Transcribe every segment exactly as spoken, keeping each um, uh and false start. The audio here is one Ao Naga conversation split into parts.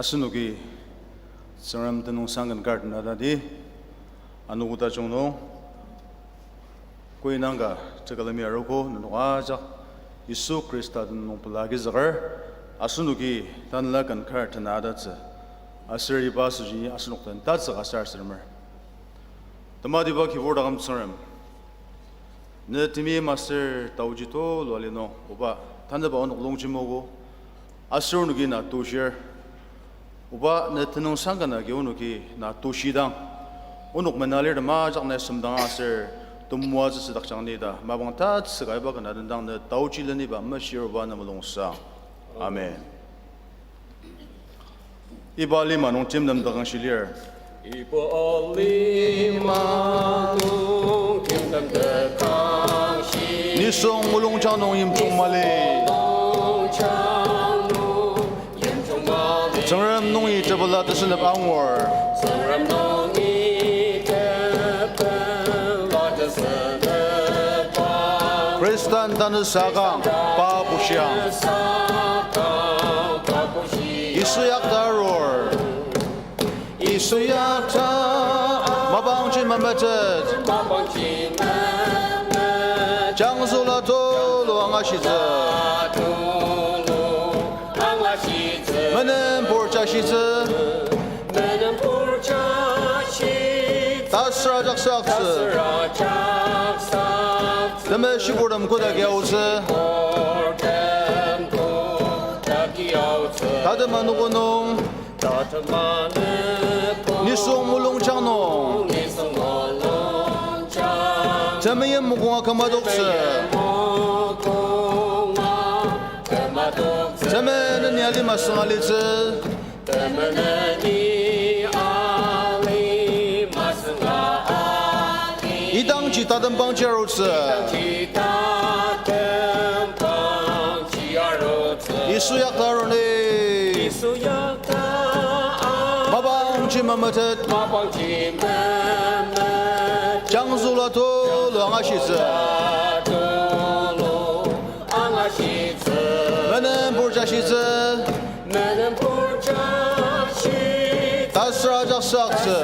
Asenoki Tsüngrem tenüngsang ken kar tenatadi, anogo tajung nung, koi nangka tekülemi arogo nenok ajak Yisu Khrista tenüng nung pelagi züker, asenoki tanela ken kar tenatatsü, aser iba süji asenok den tatsüka sarasademer. Tematiba kibur taküm Tsüngrem, ne temeim aser taoji tulu ali nung, oba, tanüba onok longjemogo, aser onoki na tushir. Oba, ne tenüngsang ken agi onoki na tushidang, onok menalir tema ajak ne semdang aser temoatsü südakjang ni ta mapang tatsüka iba ken atendang ne taoji leniba meshir oba ne mulungsang. Amen. Iba lima nung timtem takangshi lir. Iba lima nung timtem takangshi. Nisung mulungjang nung yimjung mali. Mulungjang nung yimjung mali. Tsüngrem nungi tepela tesünep angur. Tsüngrem nungi tepela tesünep angur. Khristan tanü sakang pa bushiang. Yisu yakta arur. Yisu yakta mapangji memetet. Jangzüla tulu angashitsü. Menenpur jashitsü. Tasüra jaksaktsü. Temeshiburtem kotak yaotsü. Tatem anogo nung. Nisung mulungjang nung. Temeim mokonga kümadoktsü. Temenen ya lima sünga alitsü. Idangji tatembangji arutsü. Yisu yakta aruni. Mapangji memetet. Jangzüla tulu angashitsü. Menenpur jashitsü. Tasüra jaksaktsü.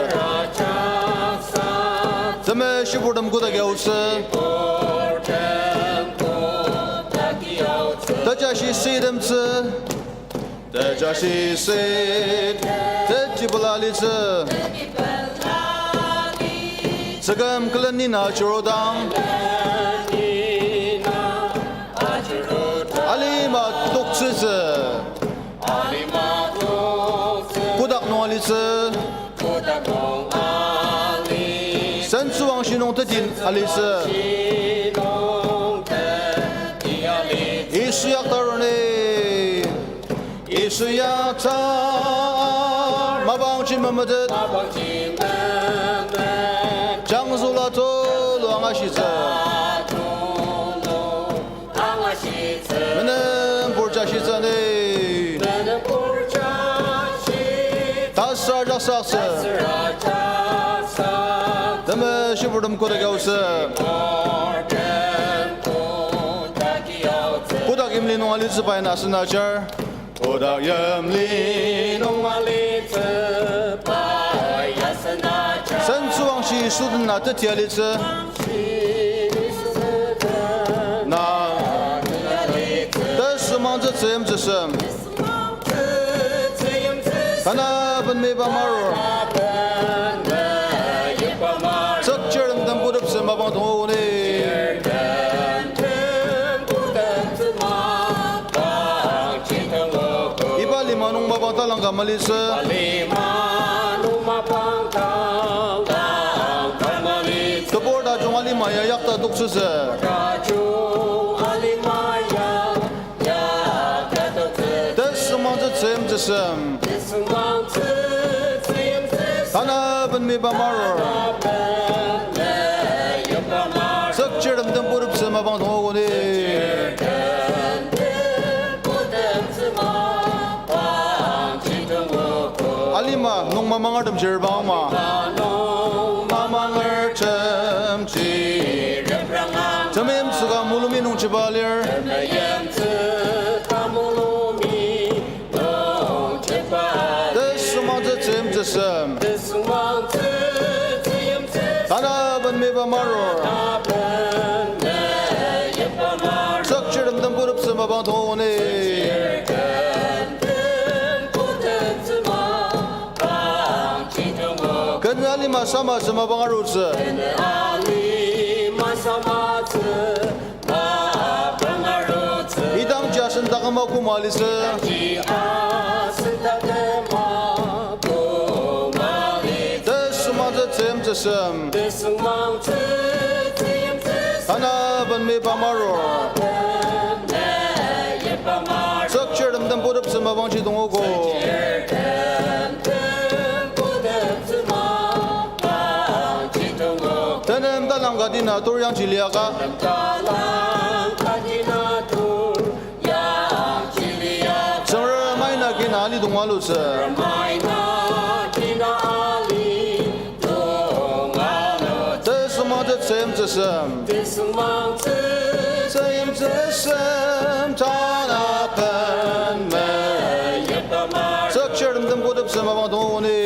Temeshiburtem kotak yaotsü. Tejashi sütemtsü. Tejashi süt. Tetipela alitsü. Tsüküm külemi na ajurudang. Alima toktsütsü. Kotak nung alitsü. Sentsüwangshi nung teti alitsü. Yisu yakta aruni. Yisu yakta mapangji memetet. Jangzüla tulu angashitsü. Menenpur jashitsü ni. Tasüra jaksaktsü. Temeshiburtem kotak yaotsü. Kotak yimli nung alitsüba ya asen ajar. Kotak yimli nung alitsüba ya asen ajar. Sentsüwangshi Yisu den na teti alitsü. Na tesümangtsü tsüyimtsüsem. Tanaben meiba marur. Tsükchirtem puteptsü mapang tongoni. Iba lima nung mapang talangka malitsü. Tebur tajung alima ya yakta toktsütsü. Tesümangtsü tsüyimtsüsem. Tanaben meiba marur. Tsükchirtem puteptsü mapang tongoni. Alima nung mamangertem chirba ama. Mamangertem chir. Temeim tsüka mulumi nung chiba lir. Temeim tsüka mulumi nung chiba lir. tongoni. Ken alima samatsü mapang arutsü. Idangji asen taküm akuma alitsü. Tesüngmangtsü tzüyimtsüsem. Tanaben mepa marur. Tsükchirtem den puteptsü mapangji tongogo. Tenem talang kati na tur yangji liaka. Tsüngrem aina kina alidong alutsü. Tesüngmangtsü tzüyimtsüsem. Tzüyimtsüsem tanaben me. Tsükchirtem den puteptsü mapang tongoni.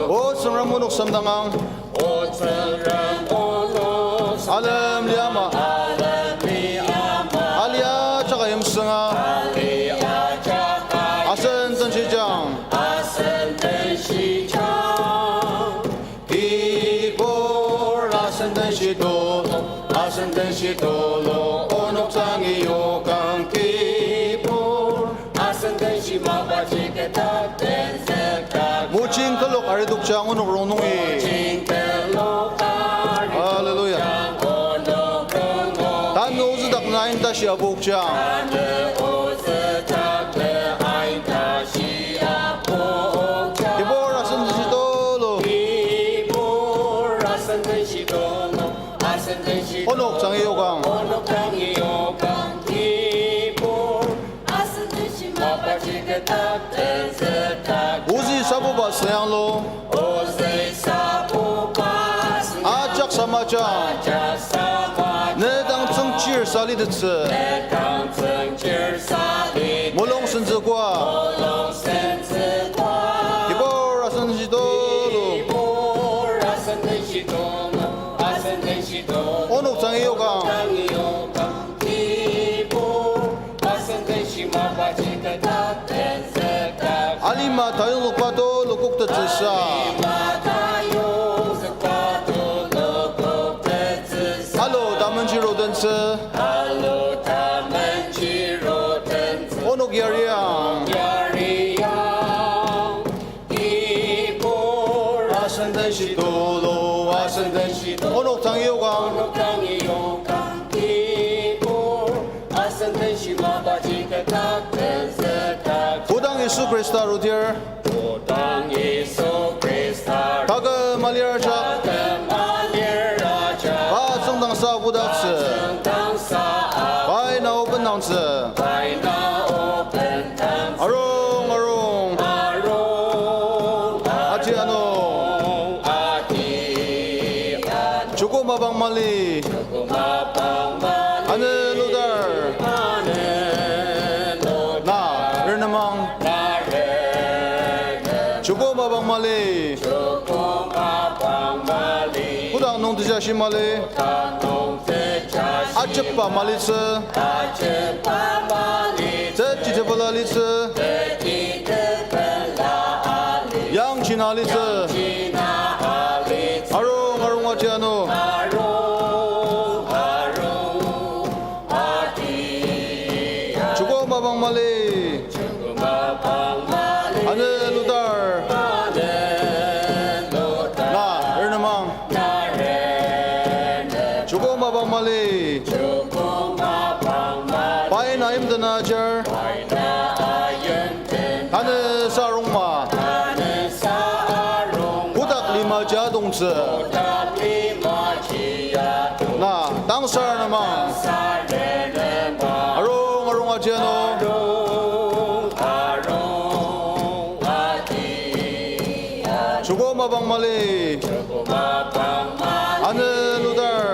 O Tsüngrem, onok semdangang. Alem liama. Alia jaka yimsünga. Asen tenshijang. Kibur asen tenshi tulu, asen tenshi tulu, onok tangi yokang kibur. Mojing telok aridokjang onok rongnungi. Hallelujah. Tanü ozüdak na ain tashi apokjang. Kibur asen tenshi tulu. Onok tangi yokang. Ozü sabuba süyanglu. Ajak samajang. Ne dang tsüngchir salitettsü. Mulung sentsükoa. Kibur asen tenshi tulu. Onok tangi yokang. Alima tayongzükba tulu koktettsüsa. Alo tamenji rotentsü. Onok yariang. Asen tenshi tulu, asen tenshi tulu. Onok tangi yokang. Kodang Yisu Khrista arudir. Taküm alir ajak. Pa tsüngdangsa budaktsü. Pai na obendangtsü. Arung, arung. Ati ano. Joko mapang mali. Anü ludar. Na, renemang. Joko mapang mali. Kotak nung tejashi mali. Ajepba malitsü. Teti tepela litsü. Yangji na litsü. Arung, arung ati ano. Joko mapang mali. Anü ludar. Na, renemang. Joko mapang mali. Pai na imdena ajar. Tanü sarungma. Kotak lima jadongtsü. Na, tangsar nemang. Arung, arung ati ano. Joko mapang mali. Anü ludar.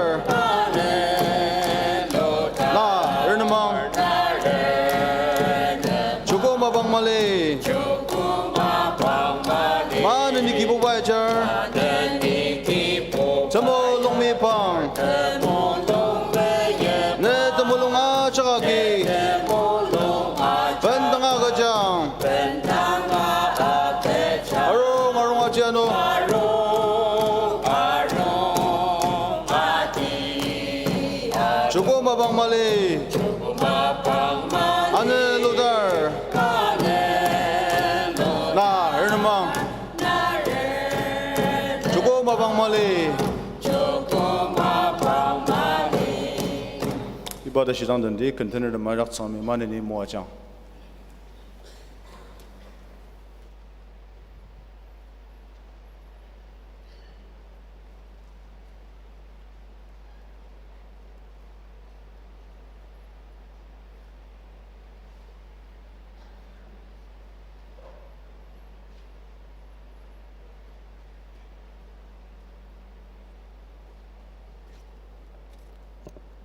Na, renemang. Joko mapang mali. Maneni Kibuba ajar. Temulung Mipang, ne temulung ajak agi bendanga agüjang. Arung, arung aji ano. Joko mapang mali. Ane ludar. Na, ernemang. Joko mapang mali. Iba ta shidang tendi, container tema raktsang mi maneni moajang.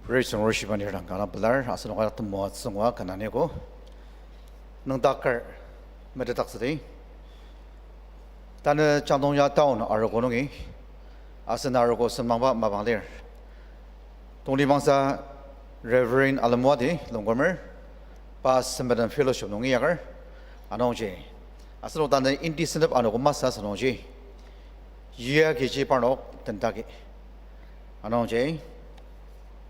Praise and worship anirang kana pelar, asenok ajak temoatsü ngua kananiko. Nüngdaker metetdaktsüdi. Tanü Changtongya town arogo nungi, asen arogo sembangba mapang lir. Tongtibangsa Reverend Alemwadi Longkumer, pa Sempet Fellowship nungi yaker, anungji asenok tanü Indi senep anogo masü asünungji, yia kechi parnok tendagi. Anungji,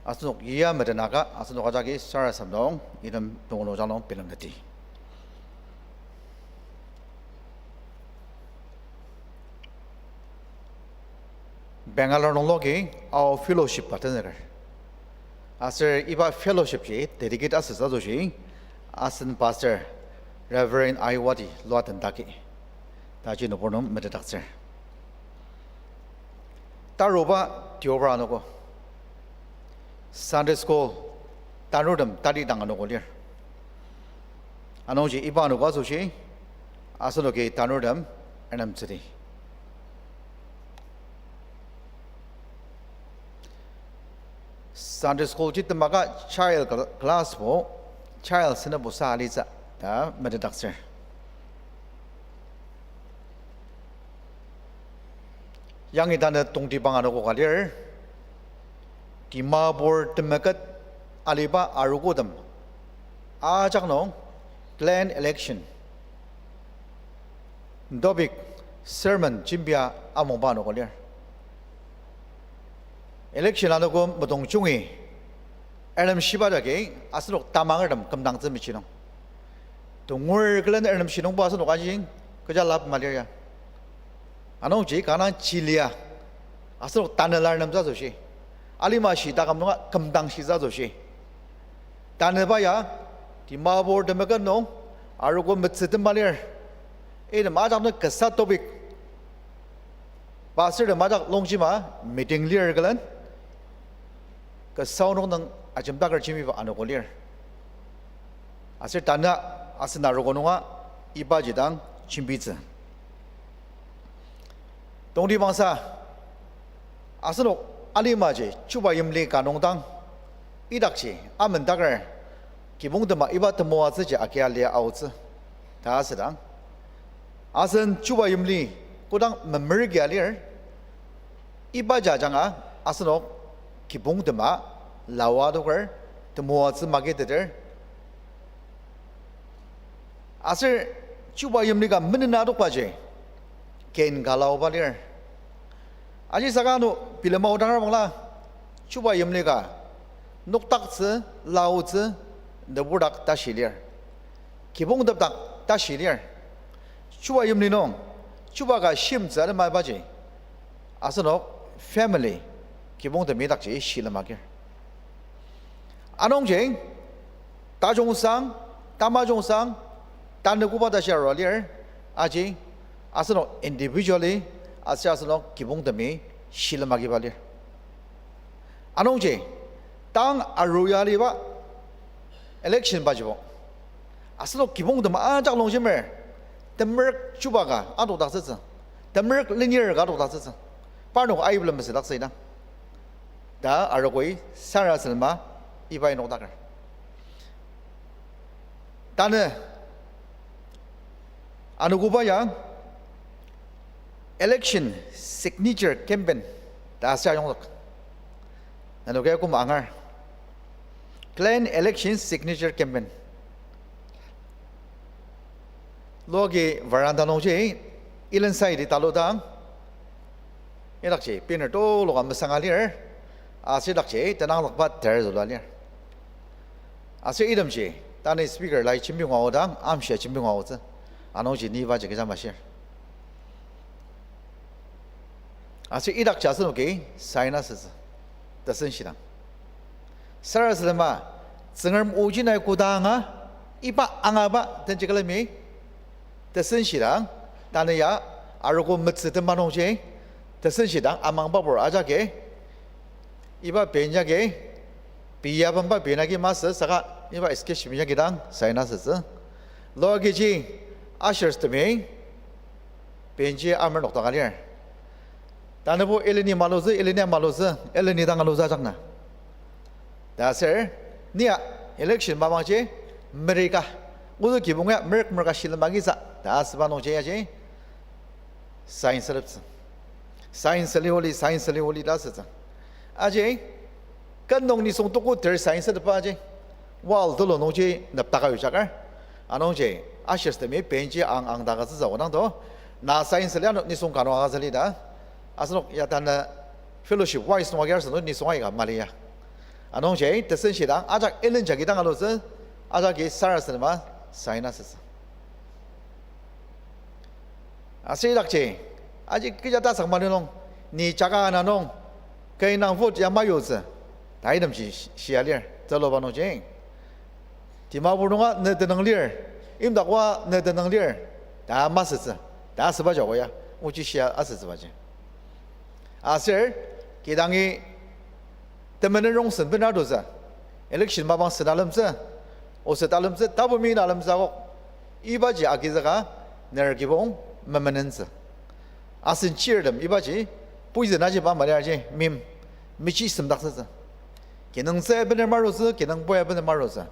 asenok yia metenaka, asenok ajaki sarasadem nung, item tonglo jang nung bilemteti. Bangalore nungloki Ao Fellowship ka tenzüker. Aser iba fellowship ji dedicate asütsü asoshi, asen pastor Reverend Aiwadi lua tendagi. Taji nübur nung metetdaktsür. Taruba tioba anogo, Sunday school tanurtem tali dang anogo lir. Anungji iba anogo asoshi, asenoki tanurtem enemtsüdi. Sunday school ji temaka child cl-, classbo, child senepo sa alitsü ta metetdaktsür. Yangi tanü tongtibang anogo ka lir, Dimapur temeket aliba arogotem ajak nung clan election topic sermon jembia amungba anogo lir. Election anogo metong jungi, ernem shiba jagi asenok tamangertem kümdangtsü mechi nung. Tongur külen ernem shi nungbo asenok aji kecha lap malir ya. Anungji kanga chilia, asenok tanü lar nemtsü asoshi, alima shi taküm nunga kümdang shitsü asoshi, tanüba ya, Dimapur temeket nung arogo metsü temba lir. Item ajak nung kasa topic, pastortem ajak longjima meeting lir külen, kasa onok nung ajemdaker jembiba anogo lir. Aser tanü asen arogo nunga ibaji dang jembitsü. Tongtibangsa, asenok alimaji chuba yimli ka nung dang, idakji amendaker kibongtema iba temoatsüji agia lia aotsü ta asüdang, asen chuba yimli kodang memergia lir, ibaji ajanga asenok kibongtema lawa adoker, temoatsü magiteter. Aser chuba yimli ka menena adokbaji, ken ka laoba lir. Aji saka ano bilema aodang bangla, chuba yimli ka nokdaktsü, laotsü, nüburdak tashi lir. Kibongtepdak tashi lir. Chuba yimli nung, chuba ka shimtsü alema ibaji, asenok family, kibongtemi dakji shilem agir. Anungji, tajungsang, tamajungsang, tanü koba tashi arua lir, aji, asenok individually, aser asenok kibongtemi shilem agiba lir. Anungji, tang aruya aliba election bajibo, asenok kibongtem ajak longjemer, temerük chuba ka adokdaktsütsü, temerük lenir ka adokdaktsütsü, parnok aibelem mesüdaktsü idang ta arogoi sarasadema iba inokdaker. Tanü anogoba ya election signature campaign ta asü ayongzük. Nenoki koma angar. Clean election signature campaign. Loki veranda nungji, Ellen Saidi taludang, idakji banner tuluka mesanga lir, aser idakji tenangzükba ter zülua lir. Aser itemji, tanü speaker lai jembinga aodang, amshia jembinga aotsü. Anungji ni ibaji kecha mashir. Aser idakji asenoki sign asütsü. Tesenshidang, sarasadema, Tsüngrem oji nai kodanga, iba angaba tenji külemi tesenshidang, tanü ya arogo metsü tema nungji tesenshidang amangbabur ajaki, iba ben yagi, pei ya benba ben agi masü saka iba excuse ben yagi dang sign asütsü. Lokiji ushers temi benji amer nokdaka lir. Tanübo Eleni malutsü, Eleni malutsü, Eleni dang alutsü ajak na. Ta aser, nia election mapangji merika, ozü kibong ya merük merüka shilem agitsü ta asüba nungji yaji sign süleptsü. Sign süli oli, sign süli oli ta asütsü. Aji, ken nung nisung tuku ter sign sülepba aji, wall tulu nungji neptaka yujaker. Anungji, ushers temi benji ang ang ta agütsütsü kodang to, na sign süli ano nisung kanu agütsüli ta. Asenok ya tanü fellowship wise nung agi asenok nisung aika mali ya. Anungji, tesenshidang, ajak Ellen jagi dang alutsü, ajaki sarasadema sign asütsü. Aser idakji, aji kecha tasak mali nung, ni jaka ana nung, kü indang vote ya mayutsü, ta itemji shia lir, tuluba nungji. Dimapur nunga ne tenüng lir, imdakwa ne tenüng lir, ta masütsü, ta asüba joko ya, ochi shia asütsübaji. Aser, kidangi temenen rongsen bena arutsü, election mapang sen alemtsü, oset alemtsü, tapu mi na alemtsü akok, ibaji agizüka ner kibong memenentsü. Asen chirtem ibaji poison aji ba mali aji mim, mechi semdaktsütsü. Kinungtsü bener marutsü, kinungpo ya bener marutsü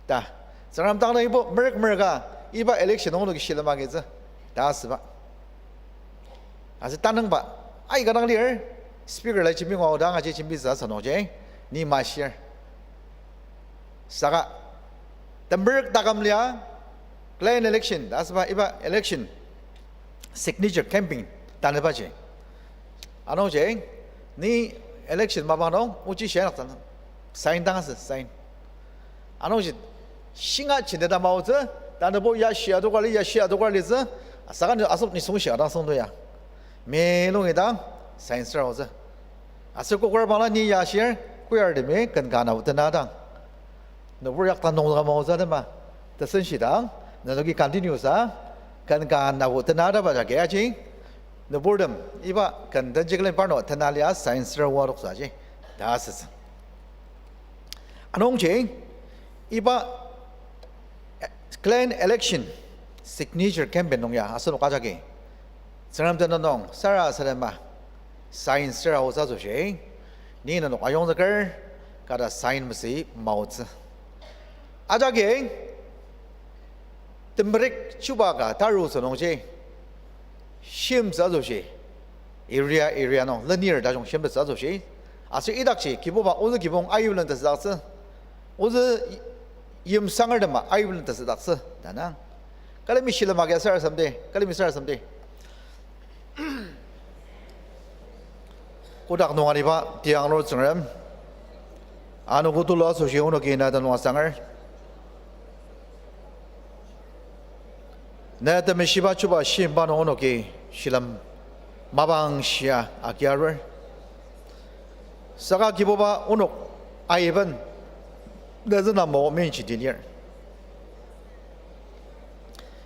ta, Tsüngrem dang nung ibo merük merüka iba election nung onoki shilem agitsü ta asüba. Aser tanüngba aika dang lir, speaker lai jembinga aodang aji jembitsü asenokji, ni mashir. Saka, temerük taküm lia, clean election ta asüba iba election signature campaign tanübaji. Anungji, ni election mapang nung ochi shia naktsü, sign dang asü, sign. Anungji, shinga jindeta maotsü, tanübo ya shia adoka li, ya shia adoka litsü, saka ni asok nisung shia dang süngdo ya, mi nungi dang sign süra aotsü. Aser koker bangla ni ya shir, koyartemi ken ka nabo tena dang, nübur yakta nungzüka maotsü atema, tesenshidang, nenoki continue sa, ken ka nabo tena taba jagi aji, nüburtem iba ken tenji külen parnok tena lia sign süra oa adoktsü aji ta asütsü. Anungji, iba clean election signature campaign nung ya asenok ajaki Tsüngrem tenüng nung sarasadema sign süra aotsü asoshi, ni nenok ayongzüker, kata sign masü maotsü. Ajaki temerük chuba ka tarutsü nungji shimtsü asoshi, area area nung lenir tajung shimtettsü asoshi, aser idakji Kibuba ozü kibong ayulen tesüdaktsü, ozü yimsangertema ayulen tesüdaktsü ta na. Külemi shilem agi sarasademdi, külemi sarasademdi. Kotak nung aliba tianglur Tsüngrem, anogo tulu asoshi onoki na tenüng asanger. Na temeshiba chuba shimba nung onoki shilem mapang shia agiarur. Saka Kibuba onok aiben na züna mo minchi dinir.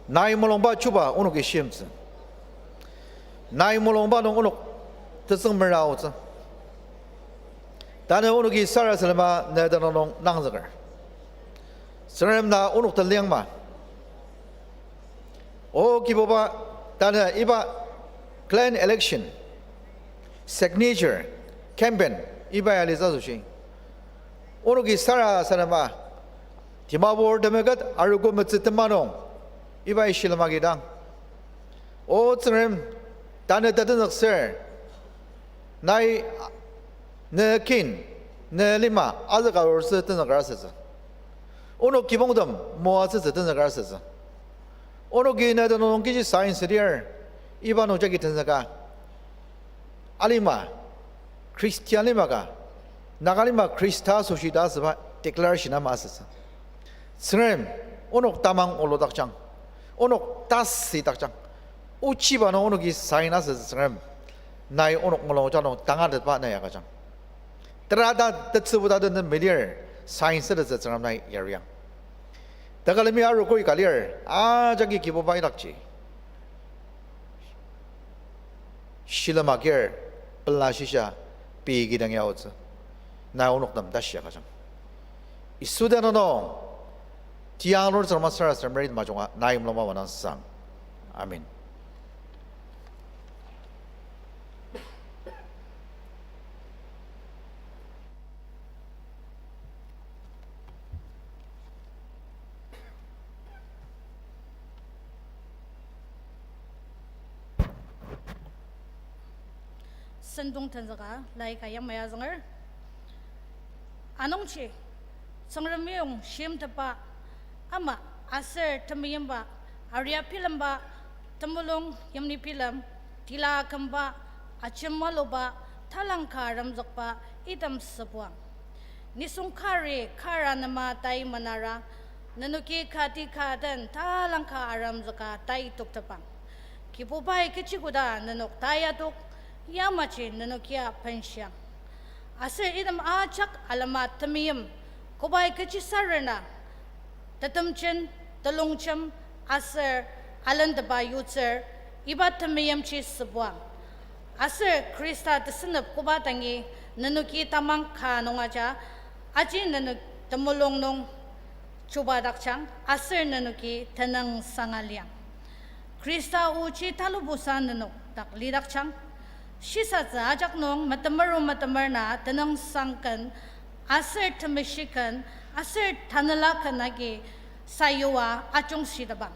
Nai mulungba chuba onoki shimtsü. Nai mulungba nung onok tetsüng mera aotsü. Tanü onoki sarasadema ne tenüng nung nangzüker. Tsüngrem na onok teliangma. O Kibuba, tanü iba clean election signature campaign iba ya litsü asoshi, onoki sarasadema Dimapur temeket arogo metsü tema nung iba ya shilem agi dang, O Tsüngrem, tanü tatenzüktsür, nai ne kin Ne lima azüka arutsü tenzüker asütsü. Onok kibongtem moatsütsü tenzüker asütsü. Onoki ne tenüng nung kechi sign lir, iba nung jagi tenzüka. Alima, Christian lima ka, Naga lima Khrista asoshi ta asüba declaration ama asütsü. Tsüngrem, onok tamang oludakjang, onok tasüdakjang, ochiba nung onoki sign asütsü Tsüngrem, nai onok mulung ja nung tangatetba nai agüjang. Terata tetsübuta den melir sign asütsü Tsüngrem nai yariang. Takalemi aru koi ka lir, ajaki Kibuba idakji shilem agir, pela shisa, pei kidang ya aotsü. Nai onok nem tashi agüjang. Yisu tenüng nung, tianglur Tsüngrem sarasadem merit majunga, nai mulungba wanang sang. Amen. Sentong tenzüka, laika yamai azünger. Anungji, Tsüngrem meyong shimteba, ama aser temeimba, aria bilemba, temulung yimli bilem, tila akümba, ajemaluba, talangka aremzükba, item sübuang. Nisung kari kar anema tai menara, nenoki kati ka den talangka aremzüka tai toktepang. Kibubai kechi koda nenok tai adok, yamaji nenokia benshiang. Aser item ajak alema temeim, kobai kechisarena, tetemjen, telongjem, aser alendeba yutsür, iba temeimji sübuang. Aser Khrista tesünep koba dangi nenoki tamang ka nung aja, aji nenok temulung nung chubadakjang, aser nenoki tenüngsanga liang. Khrista oji talubusa nenok dak lidakjang. Shisatsü ajak nung metemeru metemer na tenüngsang ken, aser temeshi ken, aser tanela ken agi sayua ajungshitepang.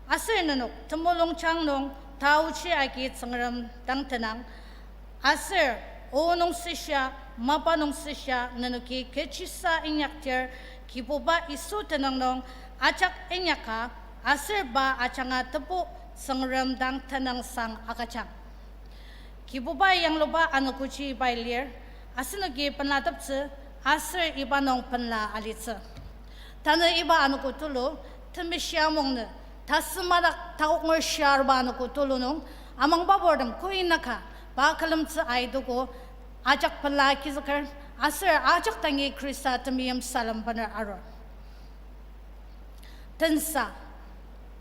Aser nenok temulungjang nung taochi agi Tsüngrem dang tenang. Aser o nung süshia, mapa nung süshia, nenoki kechisa inyakdir, Kibuba Yisu tenüng nung ajak inyaka, aser pa ajanga tebu Tsüngrem dang tenüngsang agüjang. Kibuba yangluba anogoji pai lir, asenoki penlateptsü, aser iba nung penla alitsü. Tanü iba anogo tulu, temeshia mungnü, tasümadak takoknger shiarba anogo tulu nung, amangba purtem koinaka, pa külemtsü aitogo, ajak pela kizüker, aser ajak dangi Khrista temeim salem bener arur. Tensa,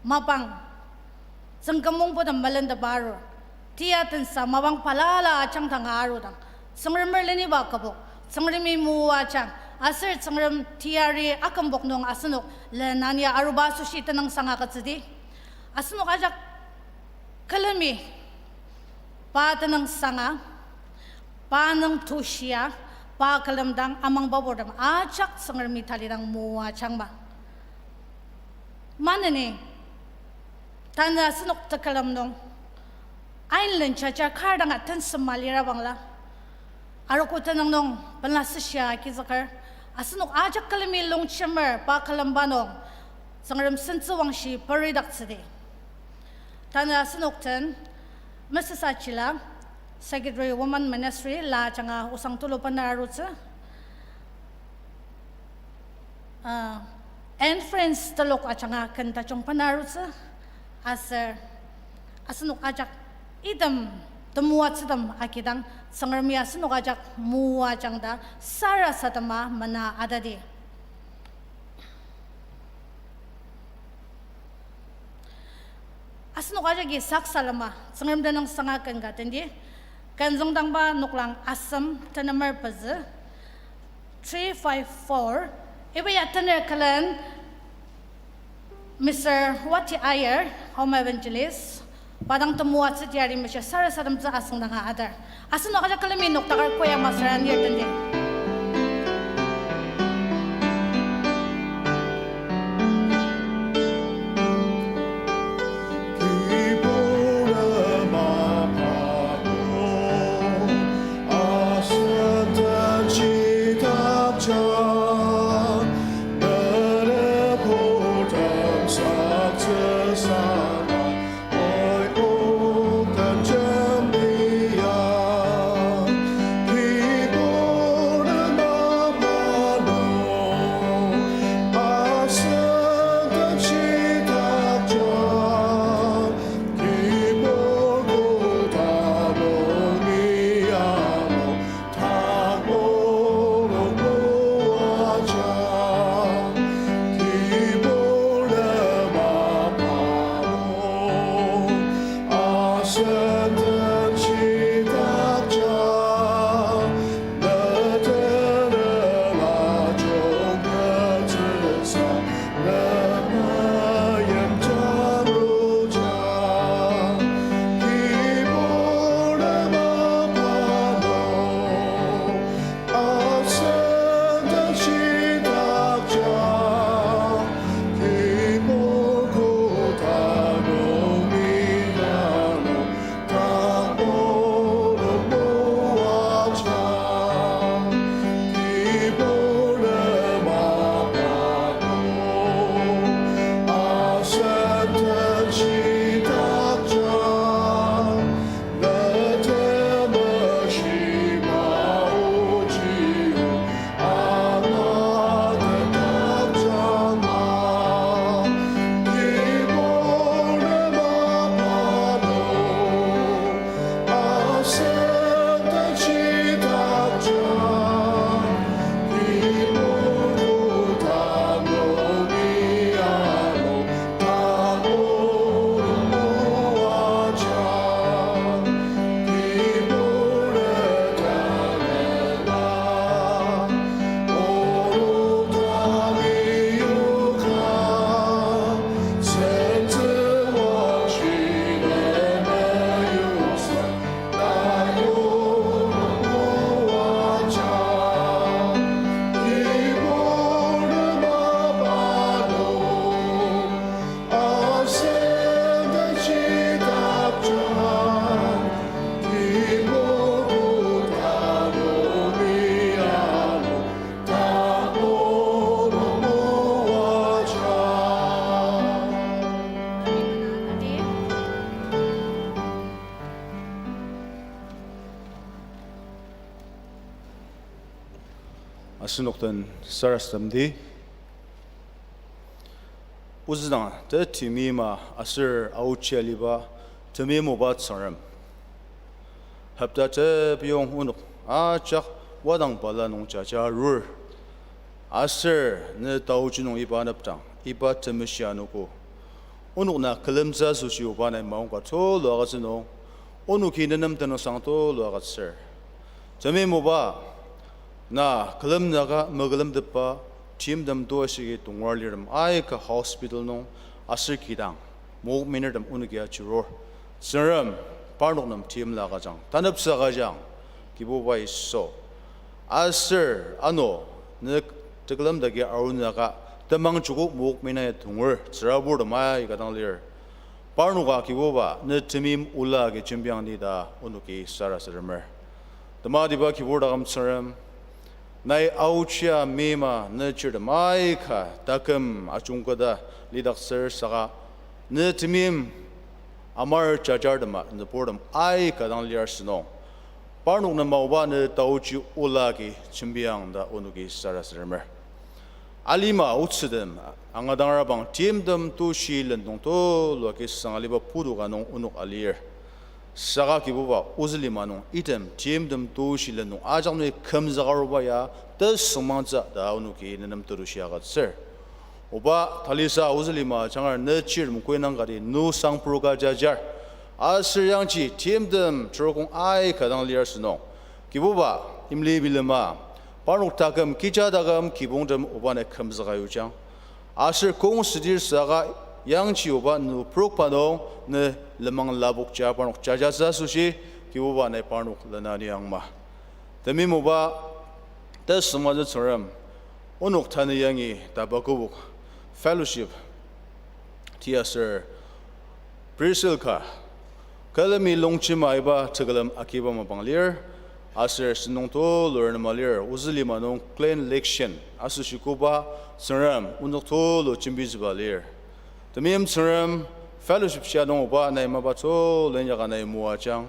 mapang, tsüngkümong pudem melendeba arur. Tia tensa mapang balala ajangdanga arudang, Tsüngremer leniba kübok, Tsüngremi moajang, aser Tsüngrem teyari akümbok nung asenok lenania aruba asoshi tenüngsang agütsüdi. Asenok ajak külemi pa tenüngsanga, pa nüngtushia, pa külemdang amangba purtem ajak Tsüngremi talidang moajangma. Maneni, tanü asenok tekülem nung, ain lenjaja kar danga tensema lira bangla, arogo tenüng nung penla süshia kizüker, asenok ajak külemi longjemer pa külemba nung, Tsüngrem sentsüwangshi peridaktsüdi. Tanü asenok den, Missus Achila, Secretary Women Ministry, la ajanga osang tulu bener arutsü. Ah, Anne Franz telok ajanga ken tajung bener arutsü, aser asenok ajak item temoatsütem agidang Tsüngremi asenok ajak moajang ta sarasadema mena atadi. Asenok ajaki saksalema, Tsüngrem tenüngsanga ken ka tendi, ken züngdangba noklang asem tenemer pezü, three five four, iba ya tener külen, Mister Wati Ayer, Home Evangelist, pa dang temoatsü teyari mesha sarasademtsü asüngdanga adar. Asenok ajak külemi noktakar koya masüra nir tendi. Asenok den sarasademdi. Ozüdang tetimima aser aochia liba temeim oba Tsüngrem. Hopta tepiyong onok ajak wadang bala nung jaja arur. Aser ne taochi nung iba anepdang, iba temeshi anogo. Onok na külemtsü asoshi oba nai maongka tulu agütsü nung, onoki nenem tenüngsang tulu agütsür. Temeim oba, na külemnüka mekülemtetba timtem to ashiki tongar lirtem aika hospital nung aser kidang mokminertem onoki ajurur. Tsüngrem, parnok nem timla agüjang, tanepsa agüjang, Kibuba Yisu. Aser ano ne tekülemdagi arunaka temang joko mokmina ya tonger tsüraburtem aika dang lir. Parnoka Kibuba ne temeim ola agi jembiang ni ta onoki sarasademer. Tematiba Kibur taküm Tsüngrem, nai aochia meima ne chirtem aika taküm ajungketa lidaktsür saka ne temeim amar jajartema nüburtem aika dang lir asünung, parnok nem maoba ne taochi ola agi jembiang ta onoki sarasademer. Alima otsütem angadangrabang timtem toshi lendong tulu agi sang aliba putu ka nung onok alir. Saka Kibuba ozü lima nung item timtem toshi lendong ajak nungi kümzüka aruba ya tesüngmangtsü ta onoki nenem tetushi agütsür. Oba talisa ozü lima jangar ne chirtem koinang kati nu sangpur ka jajar. Aser yangji timtem chirokong aika dang lir asünung, Kibuba imli bilema parnok taküm kija taküm kibongtem oba nai kümzüka yujang. Aser kong südir saka yangji oba nüburokba nung ne lenmang lapokja parnok jajatsü asoshi Kibuba nai parnok lena niangma. Temeim oba, tesüngmangtsü Tsüngrem, onok tanü yangi tapa kübok fellowship ti aser prisil ka külemi longjema iba tekülem akiba mapang lir, aser sentong tulu renema lir, ozü lima nung clean election asoshi koba Tsüngrem onok tulu jembitsüba lir. Temeim Tsüngrem, fellowship shia nung oba nai mapa tulu inyaka nai moajang.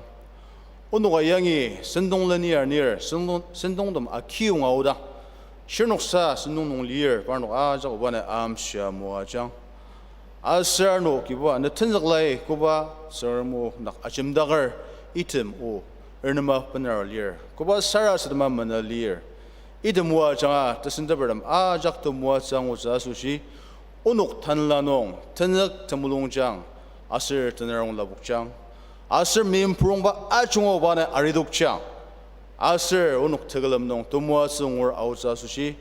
Onoka yangi sentong leni arnir, sentong, sentongtem akiyonga odang, shirnoksa sentong nung lir parnok ajak oba nai amshia moajang. Aser ano Kibuba ne tenzüklai koba Tsüngrem o nak ajemdaker item o ernema bener lir, koba sarasadema mena lir. Item o ajanga tesentepertem ajak temoatsü angutsü asoshi onok tanela nung tenzük temulungjang, aser tenerong lapokjang, aser meimprongba ajunga oba nai aridokjang, aser onok tekülem nung temoatsü ngur aotsü asoshi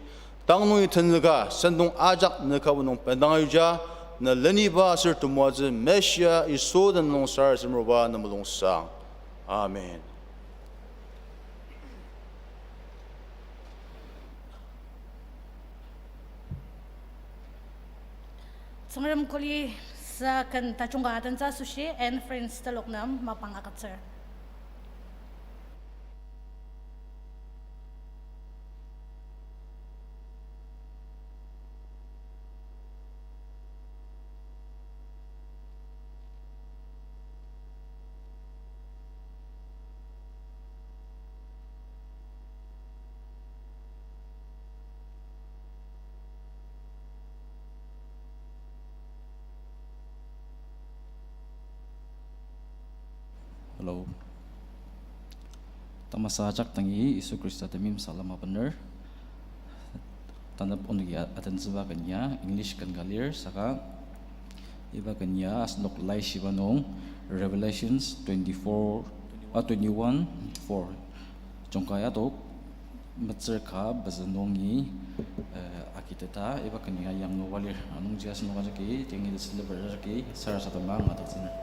tang nungi tenzüka sentong ajak ne kübok nung bendang ayuja, ne leniba aser temoatsü Meshia Yisu den nung sarasademer oba ne mulungsang. Amen. Tsüngrem kuli sa ken tajung ka adentsü asoshi, Anne Friends telok nem mapang agütsür. Hello. Tamasa ajak dangi Yisu Khrista temeim salem abener. Tanep onoki a-, adentsüba ken ya English ken ka lir saka iba ken ya asenok laishiba nung Revelations twenty-four, ah, twenty-one four. Jungka ya tok, metsür ka pezü nungi, eh, agiteta iba ken ya yangluba lir. Anungji asenok ajaki tengi celebrate ajaki sarasadema angatettsüner.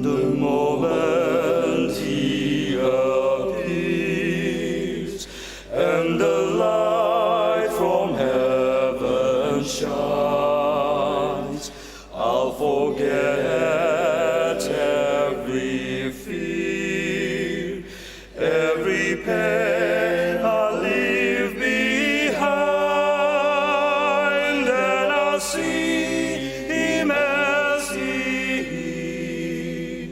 The moment he appears, and the light from heaven shines, I'll forget every fear, every pain I leave behind, and I'll see him as he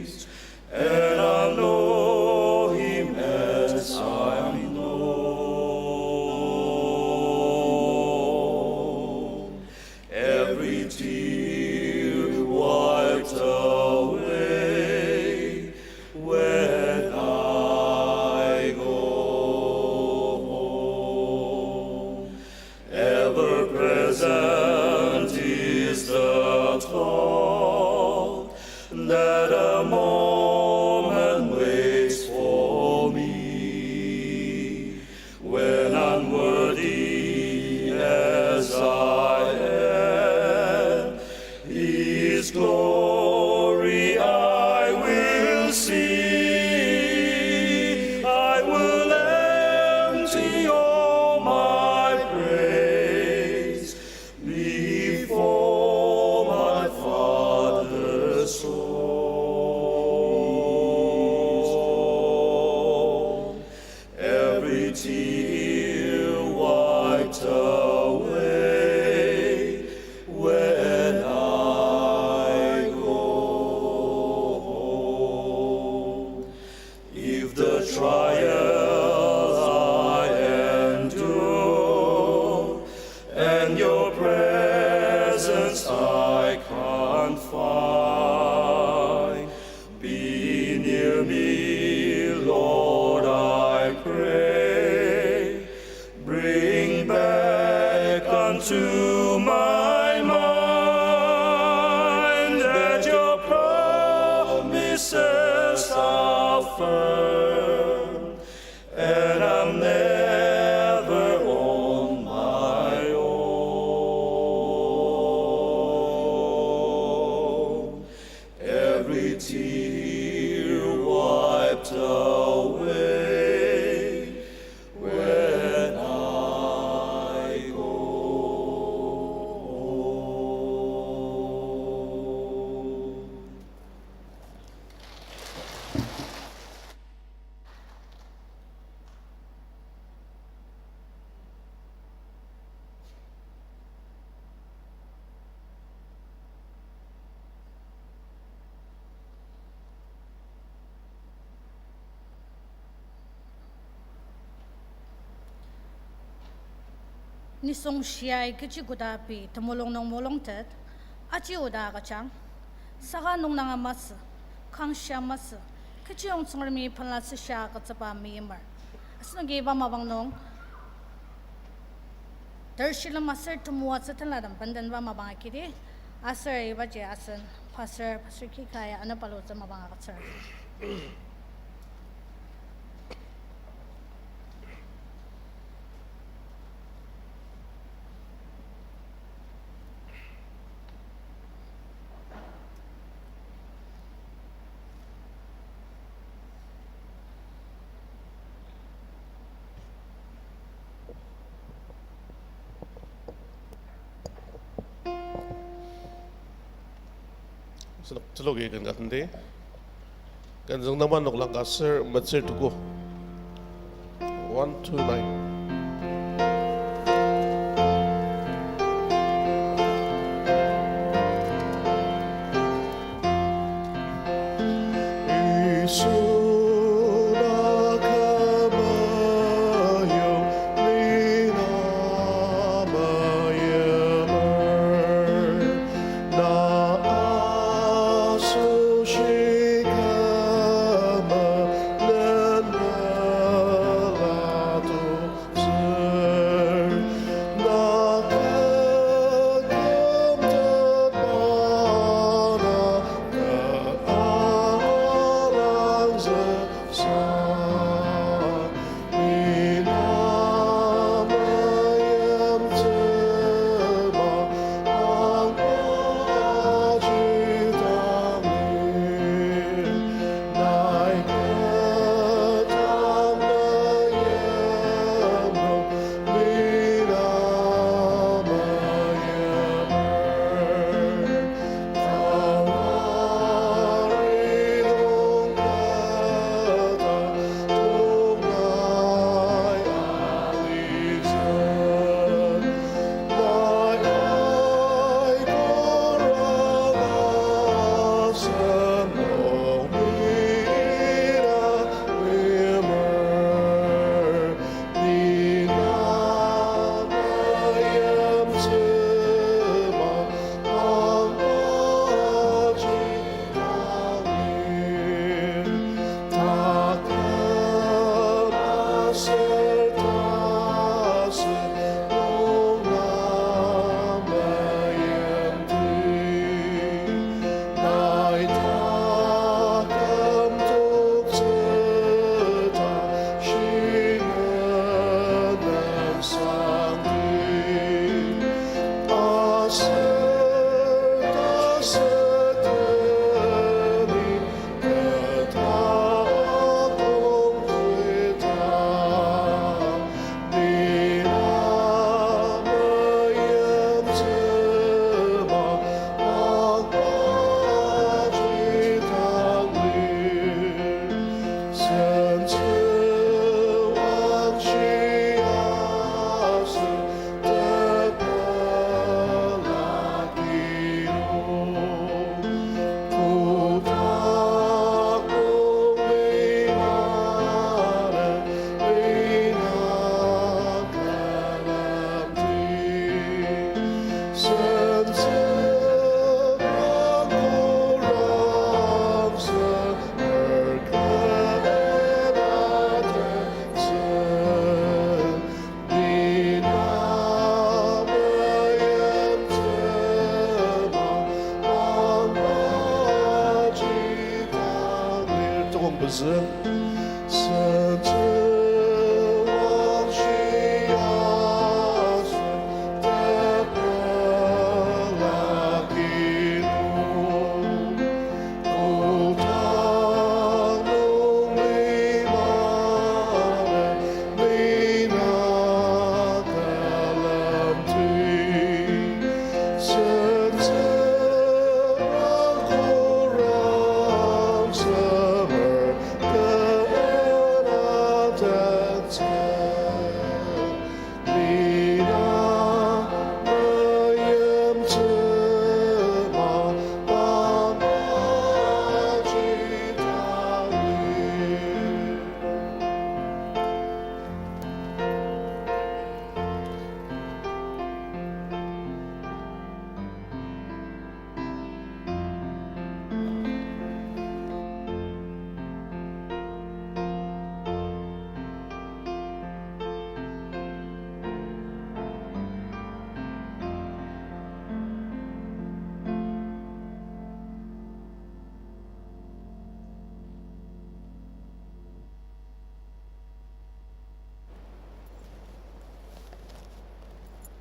is, and I'll know him as I'm known. Every tear wiped away when I go home. Ever present is the thought that a moment waits for me. When unworthy as I am, his glory I will see. I will empty all my praise before my Father's throne. Every tear wiped away when I go home. If the trials I endure and your presence I can't find, be near me, Lord, I pray. Bring back unto my mind that your promises are firm, and I'm never on my own. Every tear wiped away when I go home. Nisung shiai kechi koda pei temulung nung mulungtet, aji oda agüjang, saka nungnanga masü, kangshia masü, kechiyong Tsüngremi pelasü shia agütsüba meimer. Asenoki iba mapang nung, ter shilem aser temoatsü tenlatem bendenba mapang akidi, aser ibaji asen pastor, Pastor Kika ya anapalutsü mapang agütsür. Sünok teloki ken ka tenti. Ken züngdangba noklang ka ser metsür tuku. One, two, nine.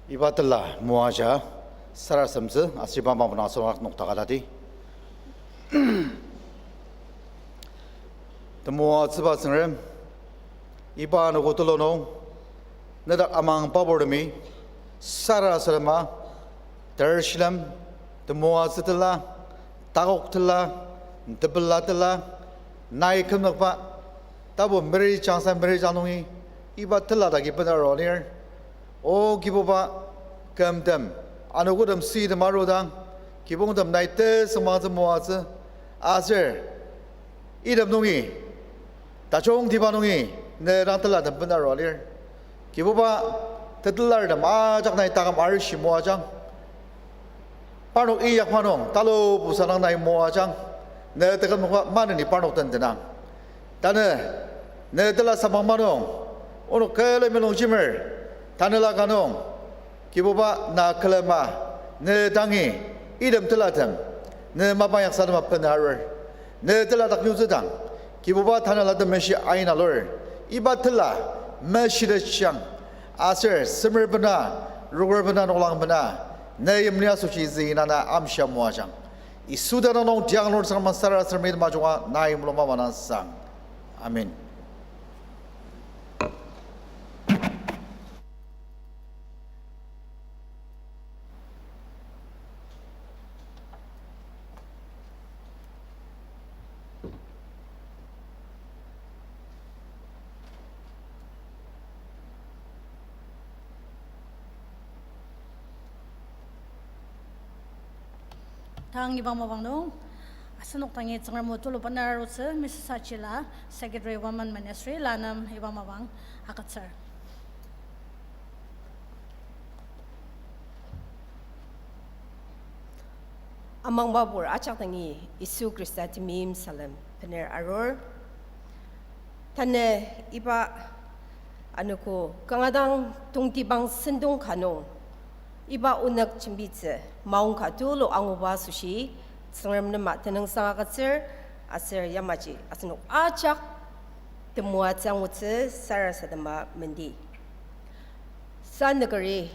Iba tela moaja sarasademtsü, aser iba mapang asenok nokdaka tadi. Temoatsüba Tsüngrem, iba anogo tulu nung, nedak amang paburtemi, sarasadema, tershilem, temoatsü tela, takok tela, tepela tela, nai kümnokba, tapu meri jangsa meri jang nungi, iba tela dagi bena aru lir. O Kibuba, kümtem, anogotem sütem arudang, kibongtem nai tesüngmangtsü moatsü, aser, item nungi, tajungtiba nungi, ne dang telatem bena aru lir. Kibuba, tetelartem ajak nai taküm arishi moajang. Parnok inyakba nung, talubusa dang nai moajang. Ne tekümnokba maneni parnok den tenang. Tanü, ne tela samang manung, onok külemi longjemer, tanela ka nung, Kibuba na külema, ne dangi, item telatem, ne mapa inyaksadema bena arur. Ne tela dak yutsüdang, Kibuba tanela temeshi aina lur. Iba tela, meshitetjang, aser semer bena, roker bena, noklang bena, ne yimli asoshi züi nana amshia moajang. Yisu tenüng nung tiang lur Tsüngrem sarasademtsü majunga nai mulung mapa nang sang. Amen. Tang iba mapang nung, asenok dangi Tsüngrem o tulu bena arutsü, Missus Achila, Secretary Women Ministry, la nem iba mapang agütsür. Amangbabur ajak dangi Yisu Khrista temeim salem bener arur. Tanü iba anogo kanga dang tongtibang sentong ka nung iba onük jembitsü maongka tulu anguba asoshi Tsüngrem nem tenüngsang agütsür aser yamaji asenok ajak temoatsü angutsü sarasadema mendi. Sa nükeri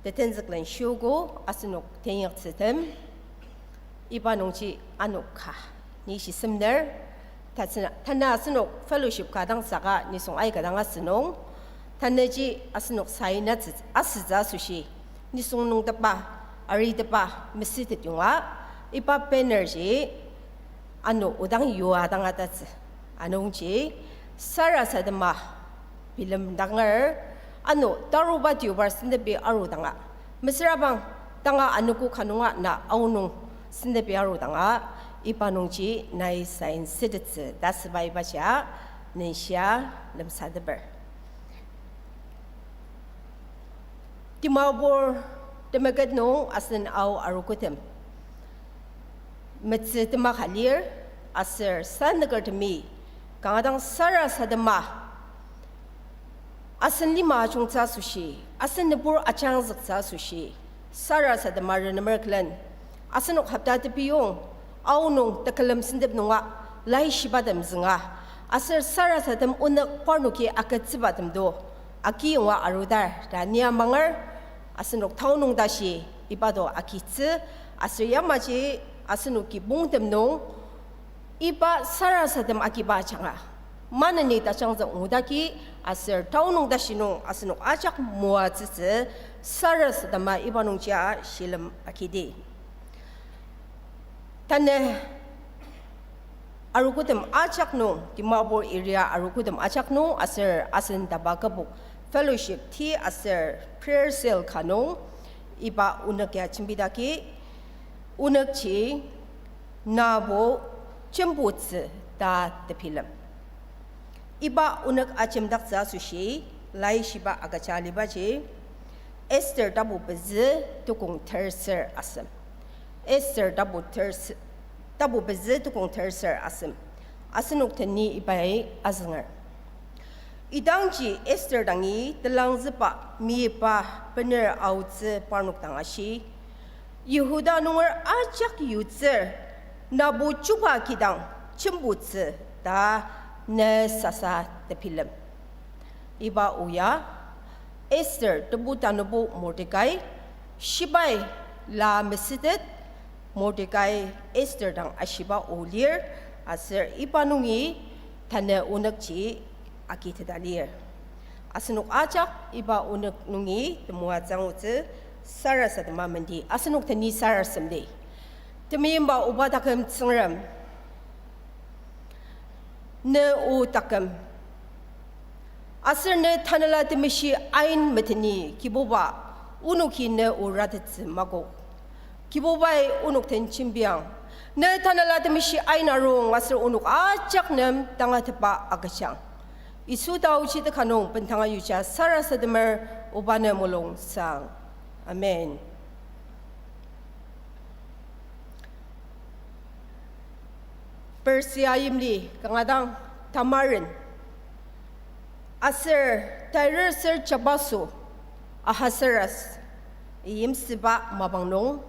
tetenzüklen shiogo asenok tenyaktsütem. Iba nungji ano ka ni shisemner. Tatsüna, tanü asenok fellowship ka dang saka nisung aika dang asünung. Tanüji asenok saina tsü-, asütsü asoshi nisung nungtepa, aritepa, mesütet yonga, iba banner ji ano odang yua dang atatsü. Anungji sarasadema bilemdanger, ano taruba tiobar sentepi arudanga, mesürabang tanga anogo ka nunga na aonung sentepi arudanga, iba nungji nai sign sütettsü ta asüba ibaji nungshia lemsateper. Dimapur temeket nung asen ao arogotem metsü tema ka lir, aser sa nükertemi kanga dang sarasadema asen lima ajungtsü asoshi, asen nübur ajangzüktsü asoshi, sarasadema renemer külen asenok hopta tepiyong, aonung tekülem sentep nunga laishibatem zünga, aser sarasadem onük parnoki agütsübatem do, akiyonga arudar ta ni amanger, asenok tao nung tashi iba do agitsü, aser yamaji asenok kibongtem nung, iba sarasadem agiba ajanga, maneni tajangzük ngudaki, aser tao nung tashi nung asenok ajak moatsütsü, sarasadema iba nungjia shilem agidi. Tanü arogotem ajak nung, Dimapur area arogotem ajak nung, aser asen taba kübok fellowship ti aser prayer cell ka nung, iba onük ya jembidaki, onükji nabo jembutsü ta tebilem. Iba onük ajemdaktsü asoshi, laishiba agüja alibaji, Esther tapu pezü tukong terser asem. Esther tapu terse-, tapu pezü tukong terser asem. Asenok teni ibai azünger. Idangji Esther dangi telangzüba miba bener aotsü parnok dang ashi, Yihuda nunger ajak yutsür, nabo chuba kidang jembutsü ta ne sasa tebilem. Iba o ya, Esther tebu tanübo Mordekai, shibai la mesütet, Mordekai Esther dang ashiba o lir, aser iba nungi tanü onükji agiteta lir. Asenok ajak iba onük nungi temoatsü angutsü sarasadema mendi. Asenok teni sarasademdi. Temeimba oba taküm Tsüngrem, ne o taküm, aser ne Tanela Temeshi ain meteni Kibuba, onoki ne o ratettsü makok. Kibubai onok den jembiang. Ne Tanela Temeshi ain arung aser onok ajak nem tangatetba agüjang. Yisu taochi teka nung bendanga yuja sarasademer oba ne mulung sang. Amen. Persia yimli kanga dang tamaren aser tairer ser jabaso Ahasuerus yimsüba mapang nung,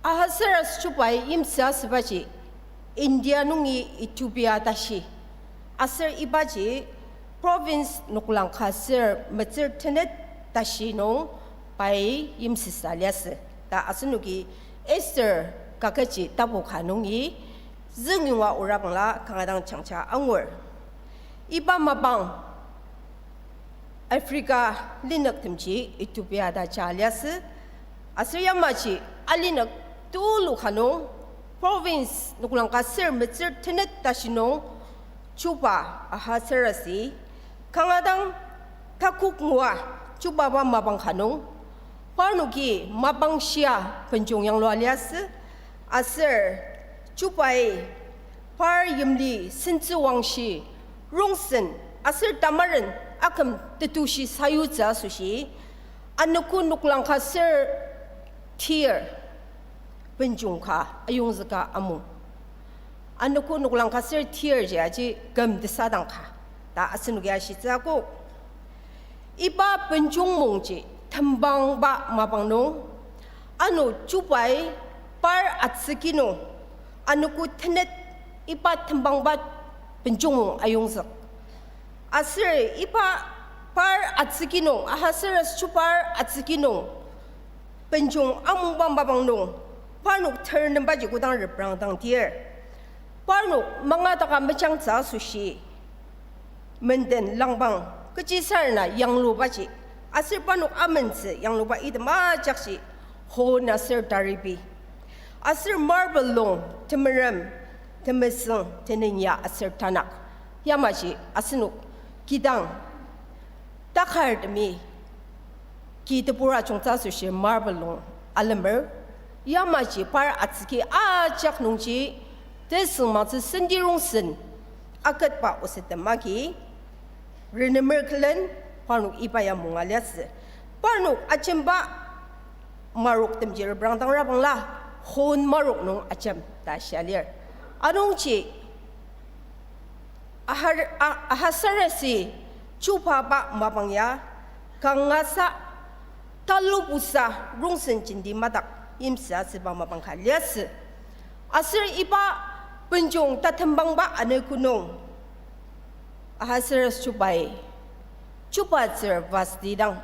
Ahasuerus chubai yimsü asübaji India nungi Ethiopia tashi, aser ibaji province noklang ka ser metsür tenet tashi nung pai yimsüsa liasü ta asenoki Esther kakechi tapu ka nungi züngyonga orabangla kanga dang jangja angur. Iba mapang Africa linüktemji Ethiopia ta ja liasü, aser yamaji alinük tulu ka nung province noklang ka ser metsür tenet tashi nung chuba Ahasuerusi kanga dang takok ngua chubaba mapang ka nung parnoki mapang shia benjong yanglua liasü, aser chubai par yimli sentsüwangshi rongsen aser tamaren aküm tetushi sayutsü asoshi anogo noklang ka ser tir benjong ka ayongzüka amung. Anogo noklang ka ser tir ji aji küm tesadang ka ta asenoki ashitsü akok. Iba benjong mungji tembangba mapang nung, ano chubai par atsüki nung, anogo tenet iba tembangba benjong mung ayongzük. Aser iba par atsüki nung, Ahasuerus chupar atsüki nung, benjong amungba mapang nung, parnok ter nembaji kodang reprangdang tir, parnok mangataka mejangtsü asoshi, menden langbang kechisarena yanglubaji, aser parnok amentsü yangluba item ajakji hon aser taribi, aser marble lung temerem, temesüng, tenenia aser tanak. Yamaji asenok kidang takartemi ki tebur ajungtsü asoshi marble lung alemer. Yamaji par atsüki ajak nungji tesüngmangtsü senti rongsen aketba osettem agi renemer külen parnok iba ya munga liasü. Parnok ajemba maroktemji reprangdang rabangla hon marok nung ajem ta shia lir. Anungji Ahar-, A-, Ahasuerusi chubaba mapang ya kangasa talubusa rongsen jenti madak yimsü asüba mapang ka liasü. Aser iba benjong tatembangba anogo nung, Ahasuerus chubai, chubatsür Vashti dang,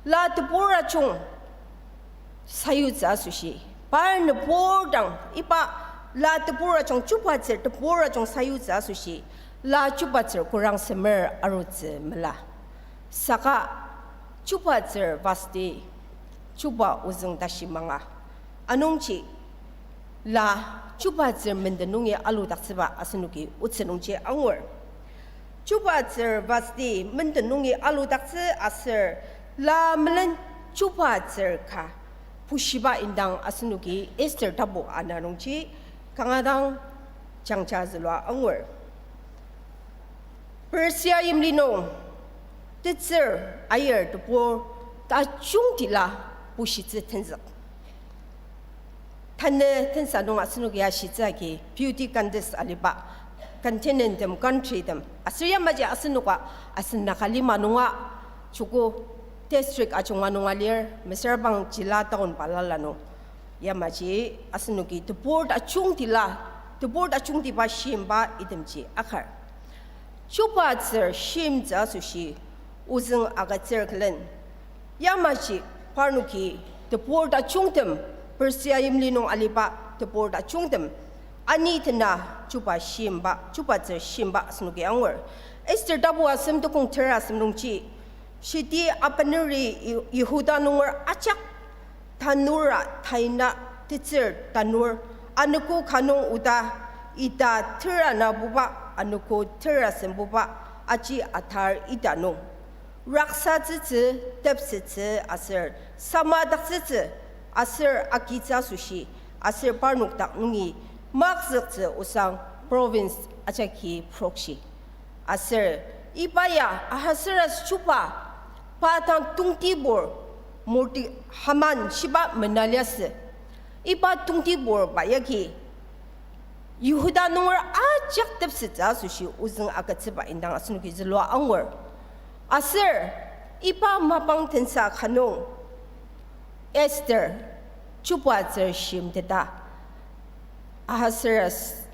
la tebur ajung sayutsü asoshi, par nübur dang iba la tebur ajung, chubatsür tebur ajung sayutsü asoshi, la chubatsür korang semer arutsü mela. Saka chubatsür Vashti, chuba ozüng tashi manga. Anungji la chubatsür menden nungi aludaktsüba asenoki otsü nungji angur. Chubatsür Vashti menden nungi aludaktsü aser la melen chubatsür ka bushiba indang asenoki Esther tapu ana nungji kanga dang jangja zülua angur. Persia yimli nung tetsür ayir tebur tajungtila bushitsü tenzük. Tanü tensa nung asenoki ashitsü agi beauty contest aliba continent tem, country tem. Aser yamaji asenoka asen Naga lima nunga, Chuku district ajunga nunga lir, mesüra bang jila town balala nung. Yamaji asenoki tebur tajungtila, tebur tajungtiba shimba itemji akar. Chubatsür shimtsü asoshi ozüng agütsür külen. Yamaji parnoki tebur tajungtem, Persia yimli nung aliba tebur tajungtem, ani tena chuba shimba, chubatsür shimba asenoki angur. Esther tapu asem tukong ter asem nungji, shiti abeneri Yi-, Yihuda nunger ajak tanura taina tetsür tanur, anogo ka nung oda ita tera nabuba, anogo tera sembuba, aji atar ita nung raksatsütsü, tepsettsü aser samadaktsütsü aser agitsü asoshi, aser parnok dak nungi makzüktsü osang province ajaki prokshi. Aser iba ya Ahasuerus chuba pa dang tongtibur Morde-, Haman shiba mena liasü. Iba tongtibur ba yagi Yihuda nunger ajak tepsettsü asoshi ozüng agütsüba indang asenoki zülua angur. Aser iba mapang tensa ka nung Esther chubatsür shimteta Ahasuerus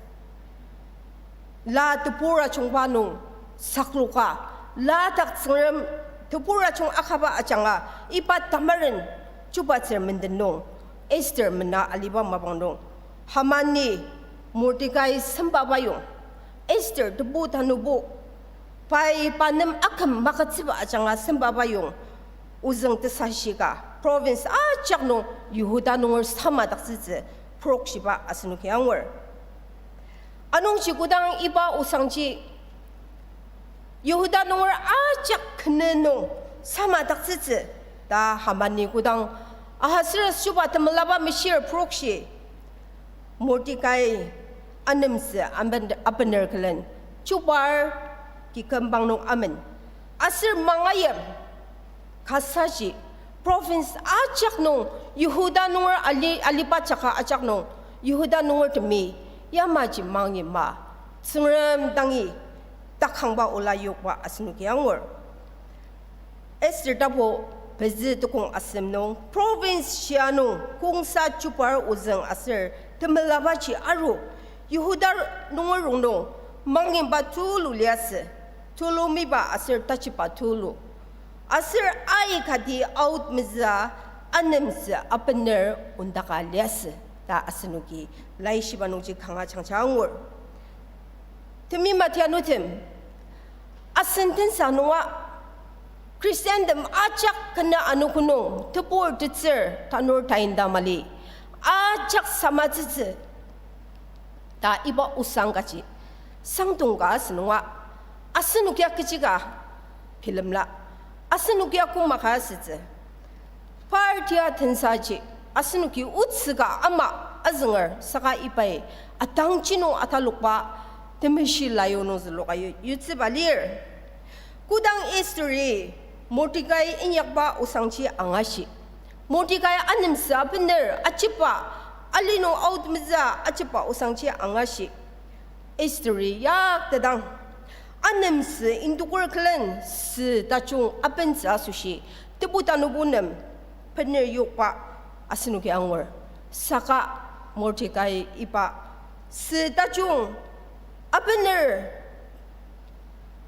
la tebur ajungba nung sakloka, la dak Tsüngrem tebur ajung akaba ajanga iba tamaren chubatsür menden nung Esther mena aliba mapang nung Hamani Mordekai sembaba yong, Esther tebu tanubo pai pa nem aküm magütsüba ajanga sembaba yong, ozüng tesashika province ajak nung Yihuda nunger samadaktsütsü prok shiba asenoki angur. Anungji kodang iba osangji Yihuda nunger ajak kenü nung samadaktsütsü ta Hamani kodang Ahasuerus chuba temelaba meshir prokshi, Mordekai anemtsü aben-, abener külen chubar kikümbang nung amen. Aser mangayim kasaji province ajak nung Yihuda nunger ali-, aliba jaka ajak nung Yihuda nungertemi yamaji mangyima Tsüngrem dangi takangba ola yokba asenoki angur. Esther tapu pezü tukong asem nung province shia nung kongsa chubar ozüng aser temelabaji aru Yihuda nunger rongnung mangyimba tulu liasü, tulu miba aser tajiba tulu. Aser aikati aot mezüa anemtsü abener ondaka liasü ta asenoki laishiba nungji kanga jangja angur. Temi matianutem, asen tensa nunga Christiantem ajak kenü anogo nung tebur tetsür tanur tainda mali ajak samatsütsü ta iba osang kaji sangdong ka asünunga asenokia kechi ka bilemla, asenokia koma ka asütsü. Partia tensaji asenoki otsü ka ama azünger saka ibai atangji nung atalokba temeshi layu nung züluka yu-, yutsüba lir. Kodang Estheri Mordekai inyakba osangji angashi, Mordekai anemsü abener ajiba, ali nung aot mezüa ajiba osangji angashi, Estheri yaktedang anemsü indoker külen sü tajung abentsü asoshi tebu tanubo nem bener yokba asenoki angur. Saka Mordekai iba sü tajung abener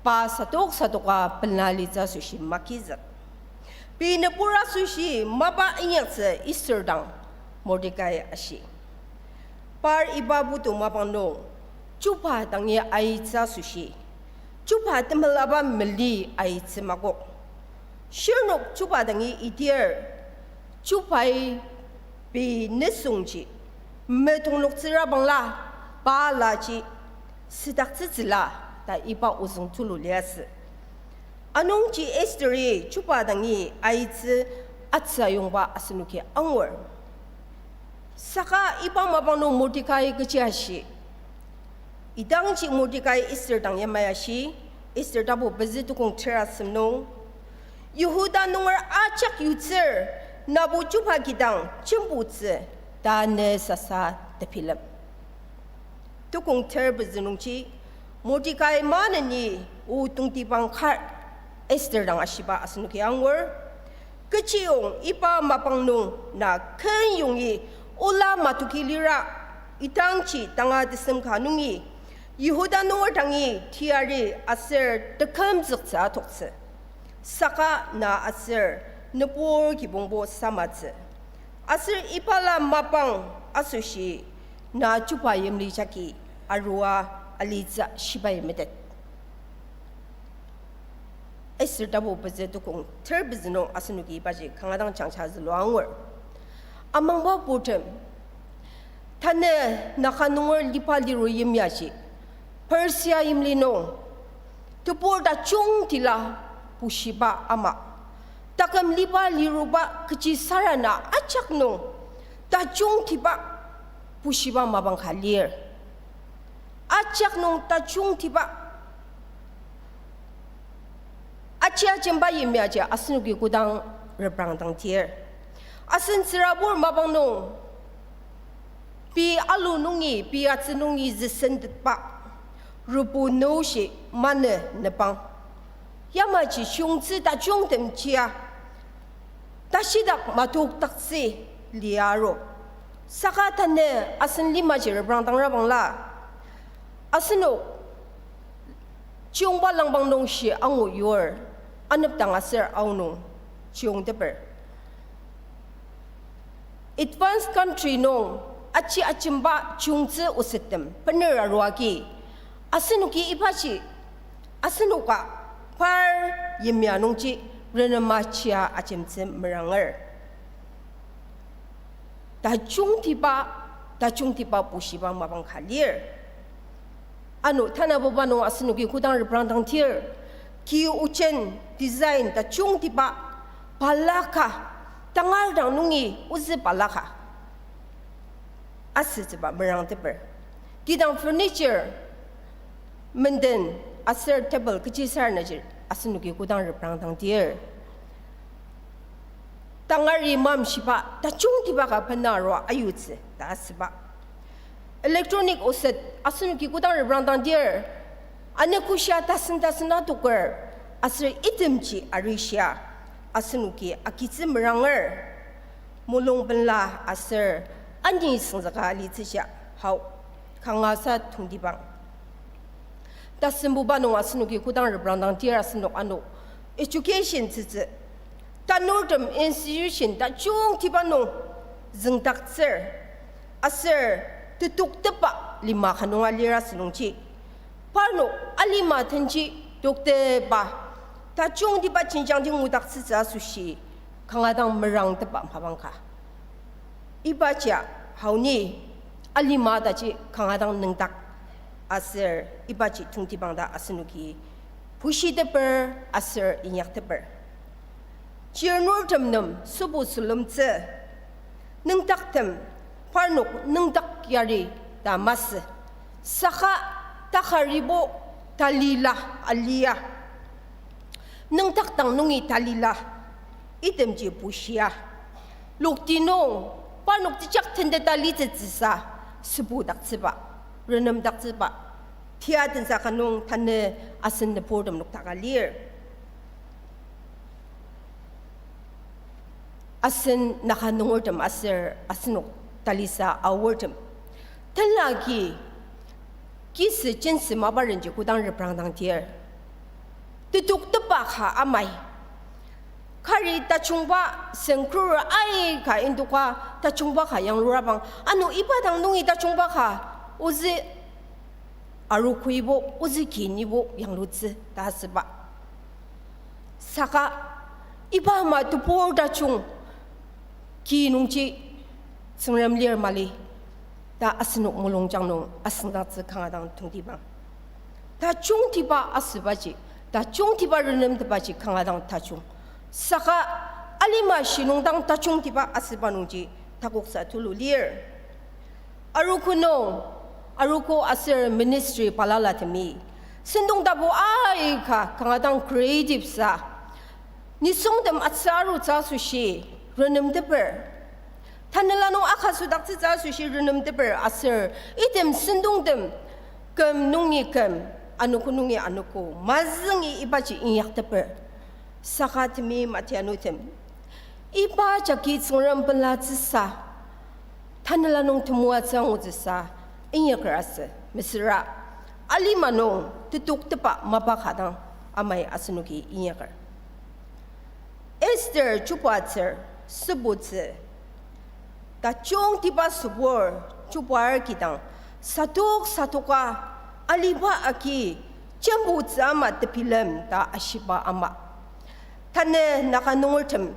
pa sadok sadoka pela litsü asoshi makizük. Pei nübur asoshi mapa inyaktsü Esther dang Mordekai ashi. Par iba putu mapang nung, chuba dangi aitsü asoshi, chuba temelaba mali aitsü makok. Shirnok chuba dangi idir, chubai pei nisungji metongloktsüra bangla, pa laji südaktsütsüla ta iba ozüng tulu liasü. Anungji Esther-i chuba dangi aitsü atsü ayongba asenoki angur. Saka iba mapang nung Mordekai kechi ashi. Idangji Mordekai Esther dang yamai ashi, Esther tapu pezü tukong ter asem nung, Yihuda nunger ajak yutsür, nabo chuba kidang jembutsü, ta ne sasa tebilem. Tukong ter pezü nungji, Mordekai maneni o tongtibang kar Esther dang ashiba asenoki angur. Kechiyong iba mapang nung na kenyongi ola matoki lira, idangji tanga tesem ka nungi, Yihuda nunger dangi teyari aser tekümzüktsü atoktsü. Saka na aser nübur kibongbo samatsü. Aser ibala mapang asoshi na chuba yimli jagi arua alitsü shibai metet. Esther tapu pezü tukong ter pezü nung asenoki ibaji kanga dang jangja zülua angur. Amangba purtem, tanü Naga nunger liba liru yimyaji, Persia yimli nung, tebur tajungtila bushiba ama, taküm liba liruba kechisarena ajak nung tajungtiba bushiba mapang ka lir. Ajak nung tajungtiba aji ajemba yimyaji asenoki kodang reprangdangdir, asen tsürabur mapang nung pei alu nungi, pei atsü nungi züsentetba, rübu nüshi manü nübang, yamaji chiyungtsü tajungtem jia tashidak matokdaktsü liaru. Saka tanü asen limaji reprangdangra bangla, asenok chiyungba langpang nung shi angu yur, anepdang aser aonung chiyungteper. Advanced country nung aji ajemba chiyungtsü osettem bener arua agi, asenoki ibaji asenoka par yimya nungji renema chia ajemtsü meranger. Tajungtiba, tajungtiba bushiba mapang ka lir. Ano tanabuba nung asenoki kodang reprangdangdir, ki ojen design tajungtiba balaka, tangar dang nungi ozü balaka asütsüba merangteper. Kidang furniture, menden aser table kechisarena ji asenoki kodang reprangdangdir, tangari mamshiba tajungtiba ka bena arua ayutsü ta asüba. Electronic oset asenoki kodang reprangdangdir, anogoshia tasen tasen adoker aser itemji arishia asenoki agitsü meranger. Mulung benla aser ani süngzüka alitsüshia hao kangasa tongtibang. Tasembuba nung asenoki kodang reprangdangdir asenok ano education tsütsü, tanurtem institution tajungtiba nung züngdaktsür, aser tetoktepa lima ka nung alir asünungji, parnok alima tenji tokteba tajungtiba jenjangji ngudaktsütsü asoshi kanga dang merangtepa mapang ka. Ibaji haoni alima taji kanga dang nüngdak aser ibaji tongtibang ta asenoki pushiteper aser inyakteper. Chirnurtem nem sübu sülemtsü, nüngdaktem parnok nüngdak yari ta masü. Saka takaribo talila alia, nüngdak dang nungi talila itemji bushia, lokti nung parnok tejak tenteta litsütsüsa sübudaktsüba, renemdaktsüba, tia tensa ka nung tanü asen nüburtem noktaka lir. Asen Naga nungertem aser asenok talisa aortem. Tenlaki kisü jensü maparenji kodang reprangdang tir, tetok tepa ka amai. Kari tajungba sengkrur aika indoka tajungba ka yanglurabang, ano iba dang nungi tajungba ka ozü arogo ibo, ozü ki nibo yanglutsü ta asüba. Saka iba ama tebur tajung ki nungji Tsüngrem lir mali ta asenok mulungjang nung asüngdangtsü kanga dang tongtibang. Tajungtiba asübaji, tajungtiba renemtepaji kanga dang tajung. Saka alima shinungdang tajungtiba asüba nungji takoksa tulu lir. Arogo nung, arogo aser ministry balalatemi sentong tapu aika kanga dang creative sa, nisungtem atsü arutsü asoshi renemteper, tanela nung akasüdaktsütsü asoshi renemteper aser item sentongtem küm nungi küm, anogo nungi anogo mazüngi ibaji inyakteper. Saka temeim atianutem, iba jagi Tsüngrem pelatsüsa, tanela nung temoatsü angutsüsa inyaker asü, mesüra alima nung tetok tepa mapa ka dang amai asenoki inyaker. Esther chubatsür, sübutsü, tajungtiba sübur, chubar kidang, Sadok Sadoka aliba agi jembutsü ama tebilem ta ashiba ama. Tanü Naga nungertem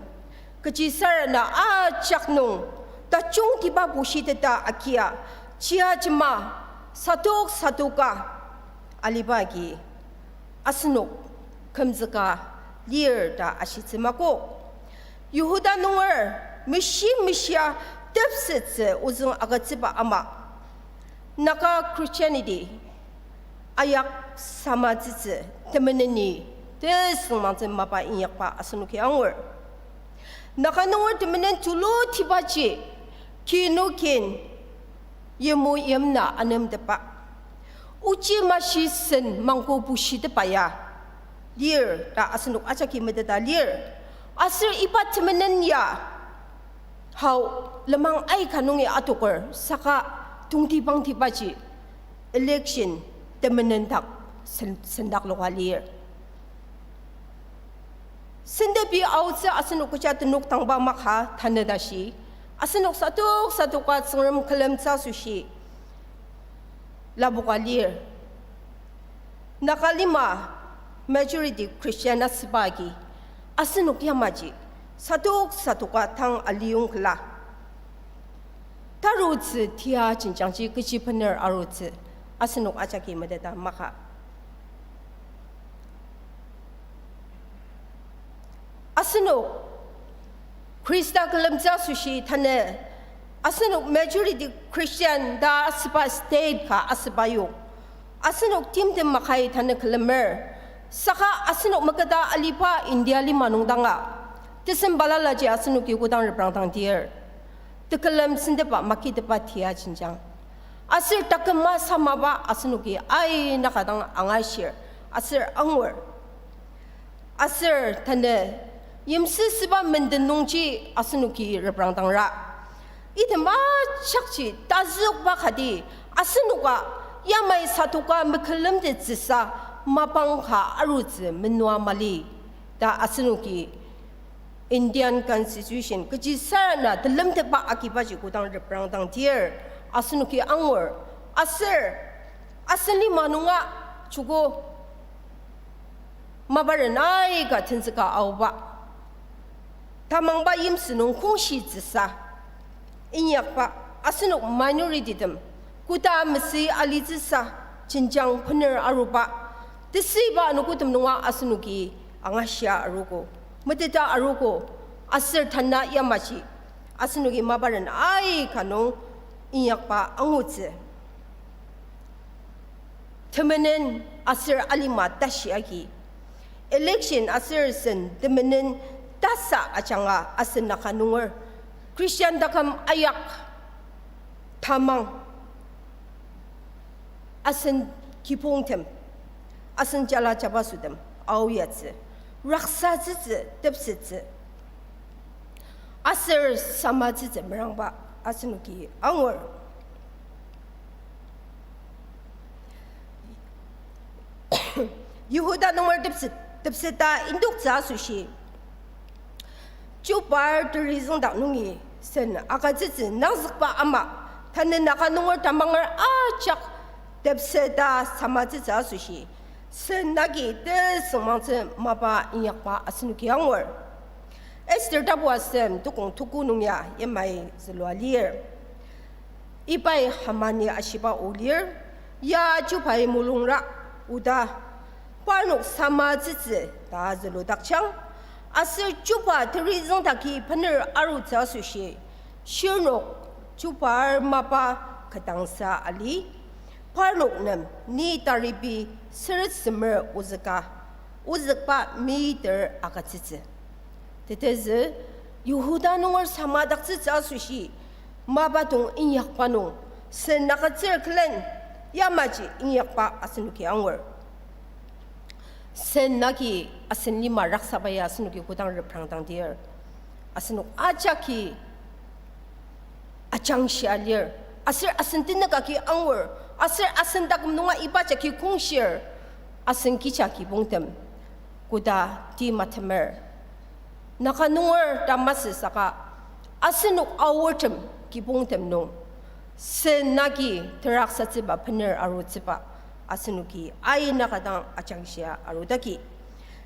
kechisarena ajak nung tajungtiba bushiteta agia, chiajema Sadok Sadoka aliba agi asenok kümzüka lir ta ashitsü makok. Yihuda nunger meshi meshia tepsettsü ozüng agütsüba ama, Naga Christianity ayak samatsütsü temeneni tesüngmangtsü mapa inyakba asenoki angur. Naga nunger temenen tulutibaji kinokin yimo yimna anemtepba, ochi mashi sen mangko bushitepba ya lir ta asenok ajaki meteta lir. Aser iba temenen ya hao lenmang aika nungi adoker saka tongtibangtibaji election temenen dak sen- sendakloka lir. Sentepi aotsü asenok kecha tenük tangba maka tanü tashi, asenok Sadok Sadoka Tsüngrem külemtsü asoshi lapoka lir. Nagalima majority Christian asüba agi asenok yamaji Sadok Sadoka tang aliyong küla tarutsü tia jenjangji kechi bener arutsü asenok ajaki meteta maka. Asenok Khrista külemtsü asoshi tanü asenok majority Christian ta asüba state ka asüba yong asenok timtem makai tanü külemer. Saka asenok meketa aliba India lima nung danga tesem balalaji asenoki kodang reprangdang tir, tekülem senteba makitepa tia jenjang aser taküma samaba asenoki aina ka dang angashir aser angur. Aser tanü yimsüsüba menden nungji asenoki reprangdangra, item ajakji tazükba kati asenoka yamai Sadoka mekülemtettsüsa mapang ka arutsü menua mali ta asenoki Indian Constitution kechisarena telemtetba agibaji kodang reprangdang tir asenoki angur. Aser asen lima nunga joko maparen aika tenzüka aoba tamangba yimsü nung kongshitsüsa inyakba asenok minority tem koda mesü alitsüsa jenjang bener aruba tesüiba anogotem nunga asenoki angashia arogo, meteta arogo, aser tanü yamaji asenoki maparen aika nung inyakba angutsü. Temenen aser alima tashi agi election aser sen temenen tasa ajanga asen Naga nunger Christian taküm ayak tamang asen kibongtem, asen jala jabasotem aoyatsü, raksatsütsü, tepsettsü aser samatsütsü merangba asenoki angur. Yihuda nunger tepset, tepseta indoktsü asoshi, chupar terizüngdak nungi sen agütsütsü nangzükba ama, tanü Naga nunger tamanger ajak tepseta samatsütsü asoshi, sen agi tesüngmangtsü mapa inyakba asenoki angur. Esther tapu asem tukong tuku nung ya yamai zülua lir. Ibai Hamani ashiba o lir, ya chubai mulungra oda, parnok samatsütsü ta züludakjang, aser chuba terizüngdaki bener arutsü asoshi, shirnok chubar mapa ketdangsa ali, parnok nem ni taribi seret semer ozüka, ozükba meter agütsütsü. Tetezü, Yihuda nunger samadaktsütsü asoshi, mapa dong inyakba nung, sen agütsür külen, yamaji inyakba asenoki angur. Sen agi asen lima raksaba ya asenoki kodang reprangdangdir, asenok ajaki ajangshia lir, aser asen tenük agi angur, aser asen taküm nunga iba jagi kongshir, asen kija kibongtem, koda ti matemer. Naga nunger ta masü saka, asenok aortem kibongtem nung, sen agi teraksatsüba bener arutsüba, asenoki aina ka dang ajangshia arudaki.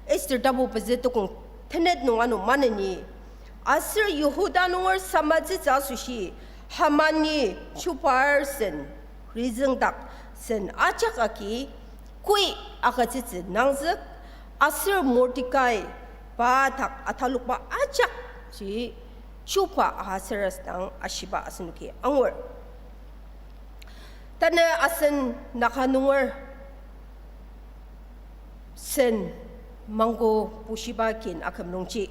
Esther tapu pezü tukong tenet nung ano maneni, aser Yihuda nunger samatsütsü asoshi, Hamani chubar sen rizüngdak sen ajak agi koi agütsütsü nangzük, aser Mordekai pa dak atalokba ajakji chuba Ahasuerus dang ashiba asenoki angur. Tanü asen Naga nunger sen mangu pushiba kin aküm nungji,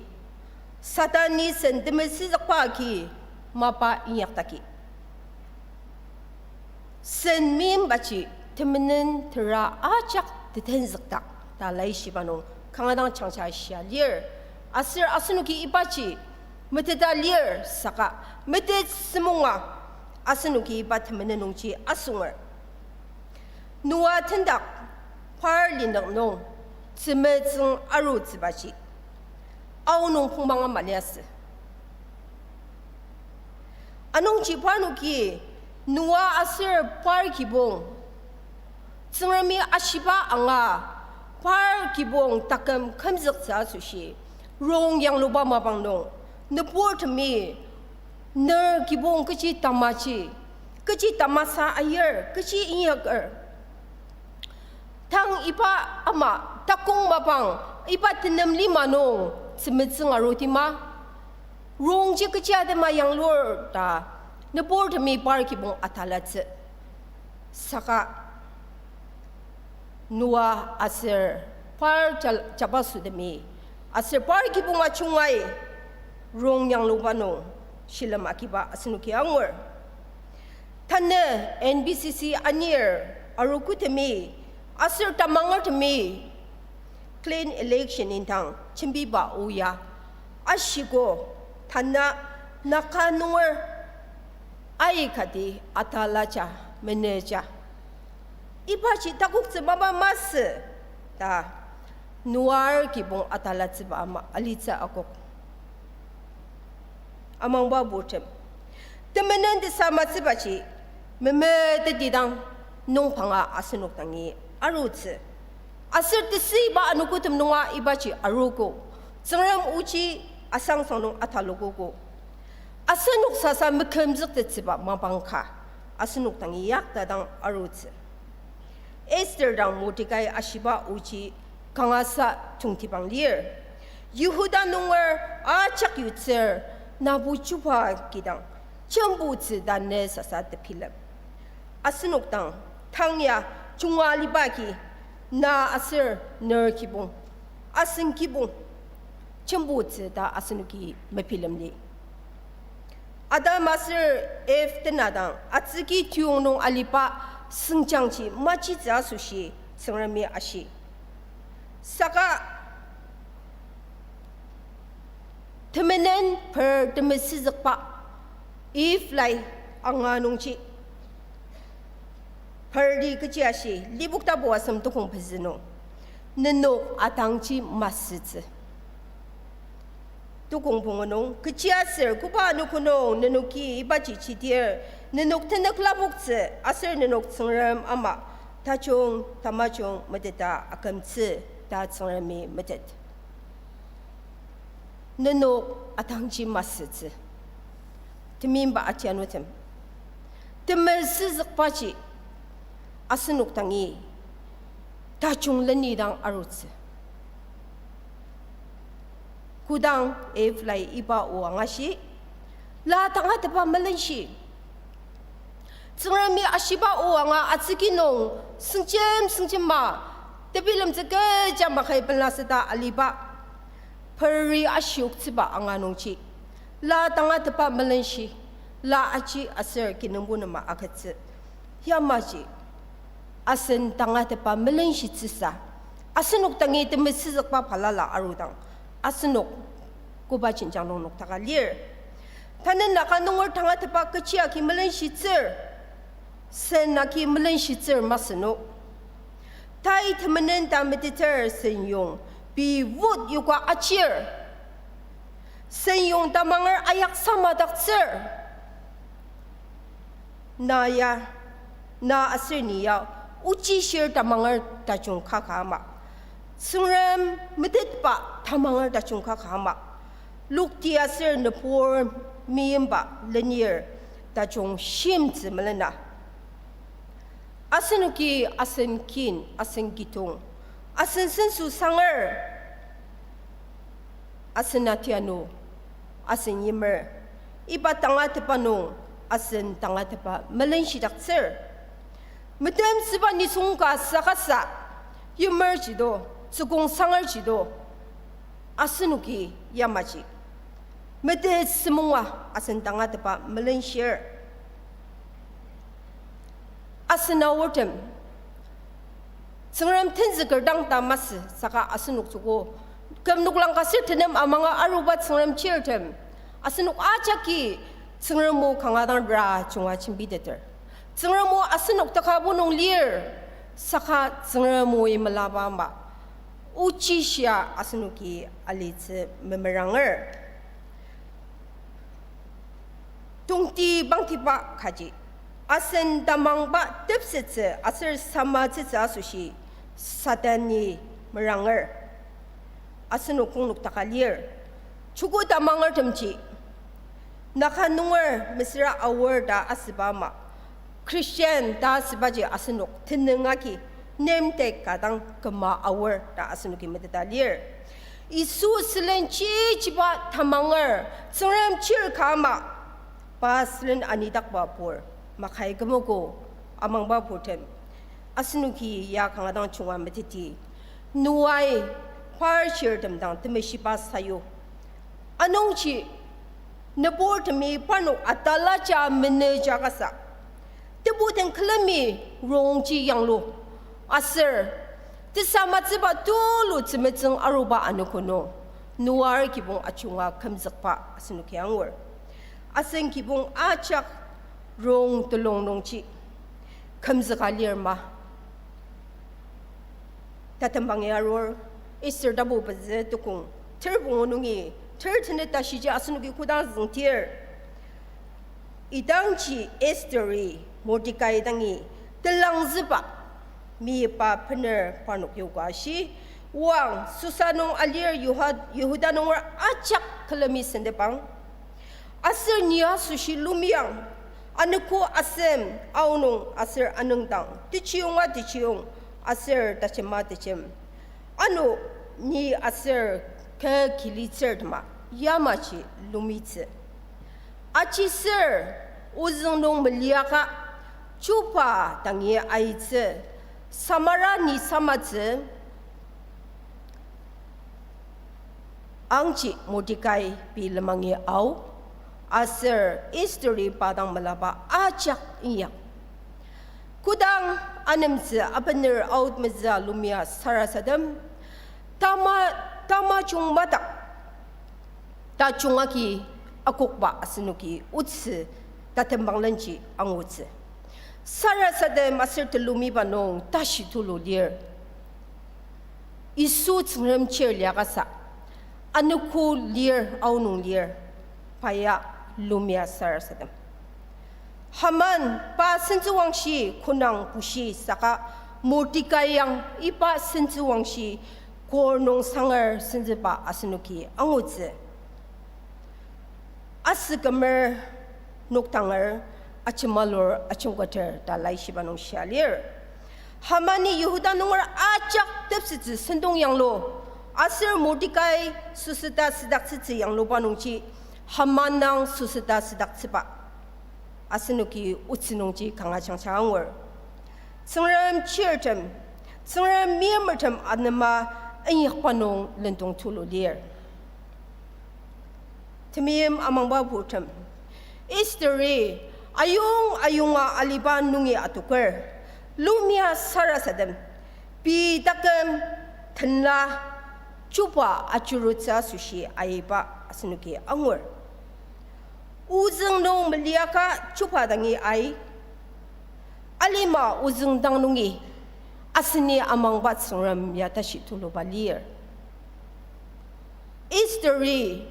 Satan-i sen temesüzükba agi mapa inyaktaki, sen meimbaji temenen tera ajak tetenzükdak ta laishiba nung kanga dang jangja shia lir. Aser asenoki ibaji meteta lir saka, metet semonga asenoki iba temenen nungji asunger. Noa tendak par linük nung tzümetsüng arutsübaji aonung pongmang ama liasü. Anungji parnoki Noa aser par kibong Tsüngremi ashiba anga, par kibong taküm kümzüktsü asoshi, rong yangluba mapang nung, nüburtemi, ner kibong kechi tamaji, kechi tamasa ayir, kechi inyaker, tang iba ama takong mapang, iba tenem lima nung tzümetsüng arutima, rongji kechi atema yanglur ta, nüburtemi par kibong atalatsü. Saka Noa aser par ja-, jabaso temi, aser par kibong ajungai rong yangluba nung shilem agiba asenoki angur. Tanü N B C C anir arogotemi aser tamangertemi clean election indang jembiba o ya ashiko, tanü Naga nunger aikati atalaja, meneja, ibaji takoktsü mapa masü ta Noa kibong atalatsüba ama alitsü akok. Amangba burtem, temenen tesamatsübaji memetetidang nungpanga asenok dangi arutsü. Aser tesüiba anogotem nunga ibaji arogo, Tsüngrem oji asangsang nung atalokogo. Asenok sasa mekümzüktettsüba mapang ka asenok dangi yaktadang arutsü. Esther dang Mordekai ashiba oji kangasa tongtibang lir. Yihuda nunger ajak yutsür nabo chuba kidang jembutsü ta ne sasa tebilem. Asenok dang tang ya junga aliba agi na aser ner kibong, asen kibong jembutsü ta asenoki mebilemdi. Adam aser Eve tenadang atsüki tiyong nung aliba süngjangji majitsü asoshi Tsüngremi ashi. Saka temenen per temesüzükba, Eve lai anga nungji, party kechi ashi, Lipok tapu asem tukong pezü nung, nenok atangji masütsü. Tukong pungu nung, kechiaser koba anogo nung nenoki ibaji chidir, nenok tenük lapoktsü, aser nenok Tsüngrem ama tajung tamajung meteta akümtsü ta Tsüngremi metet. Nenok atangji masütsü. Temeimba atianutem, temesüzükbaji asenok dangi tajung leni dang arutsü. Kodang Eve lai iba o angashi, la tangatetba melenshi. Tsüngremi ashiba o anga atsüki nung süngjem süngjema, tebilemtsü kecha makai pelaseta aliba, peri ashioktsüba anga nungji, la tangatetba melenshi, la aji aser kinungbo nema agütsü. Yamaji asen tangatetba melenshitsüsa, asenok dangi temesüzükba balala arudang, asenok koba jenjang nung noktaka lir. Tanü Naga nunger tangatetba kechi agi melenshitsür, sen agi melenshitsür masü no. Tai temenen ta meteter senyong, pei vote yoka achir. Senyong tamanger ayak samadaktsür. Na ya, na aser ni ya, ochi shir tamanger tajung kaka ama, Tsüngrem metetba tamanger tajung kaka ama, lokti aser nübur meimba lenir tajung shimtsü melena. Asenoki asen kin, asen kidong, asen senso sanger, asen atianu, asen yimer, iba tangatetba nung asen tangatetba melenshidaktsür. Metemsüba nisung ka sakasa, yimer jido, tsükong sanger jido, asenoki yamaji mete sümunga asen tangatetba melenshir. Asen aortem, Tsüngrem tenzüker dang ta masü saka asenok joko, küm noklang ka sür tenem amanga aruba Tsüngrem chirtem, asenok ajaki Tsüngrem o kanga dang ra junga jembiteter. Tsüngrem o asenok takabo nung lir, saka Tsüngrem oi melaba ama, ochi shia asenoki alitsü memeranger. Tongtibangtiba kaji, asen tamangba tepsettsü aser samatsütsü asoshi Satani meranger. Asenok kong noktaka lir. Joko tamangertemji, Naga nunger mesüra aor ta asüba ama, Christian ta asübaji asenok tenüng agi nemtek ka dang küma aor ta asenoki meteta lir. Yisu sülen chichiba tamanger, Tsüngrem chir ka ama, pa sülen anidakba pur, makai kümogo amangba purtem, asenoki ya kanga dang junga meteti, Noai par chirtem dang temeshiba sayu. Anungji nüburtemi parnok atalaja menüja kasa, tebu den külemi rongji yanglu, aser tesamatsüba tulu tzümetsüng aruba anogo nung, Noa kibong ajunga kümzükba asenoki angur. Asen kibong ajak rong telung nungji kümzüka lir ma. Tatembangi arur, Esther tapu pezü tukong ter pungu nungi ter tenet tashiji asenoki kodang züngdir, idangji Esther-i Mordekai dangi telangzüba meyipa bener parnok yoka ashi, Wang, Susa nung alir Yuha-, Yihuda nunger ajak külemi sendebang, aser ni asoshi lumiang, anogo asem, aonung aser anüngdang, techiyonga techiyong, aser techema techem, ano ni aser kü kilitsürtema yamaji lumitsü. Ajiser ozüng nung meliaka, chuba dangi aitsü, samara ni samatsü, angji Mordekai pei lemangi ao, aser Esther-i pa dang melaba ajak inyak. Kodang anemtsü abener aot mezüa lumia sarasadem, tama, tamajung madak tajung agi akokba asenoki otsü tatembanglenji angutsü. Sarasadem aser telumiba nung tashi tulu lir. Yisu Tsüngrem chir liakasa, anogo lir, aonung lir, pa ya lumia sarasadem. Haman pa sentsüwangshi konang bushi saka Mordekai yang iba sentsüwangshi kor nung sangar sentsüba asenoki angutsü. Asükümer nokdanger ajemalur ajungkater ta laishiba nung shia lir. Hamani Yihuda nunger ajak tepsetsü sentong yanglu, aser Mordekai süsüta südaktsütsü yangluba nungji, Haman dang süsüta südaktsüba asenoki otsü nungji kanga jangja angur. Tsüngrem chirtem, Tsüngrem meimertem anema inyakba nung lendong tulu lir. Temeim amangba purtem, Esteri ayong ayonga aliba nungi adoker, lumia sarasadem, pei taküm tenla chuba ajurutsü asoshi aiba asenoki angur. Ozüng nung meliaka chuba dangi ai, alima ozüng dang nungi aseni amangba Tsüngrem ya tashi tuluba lir. Esteri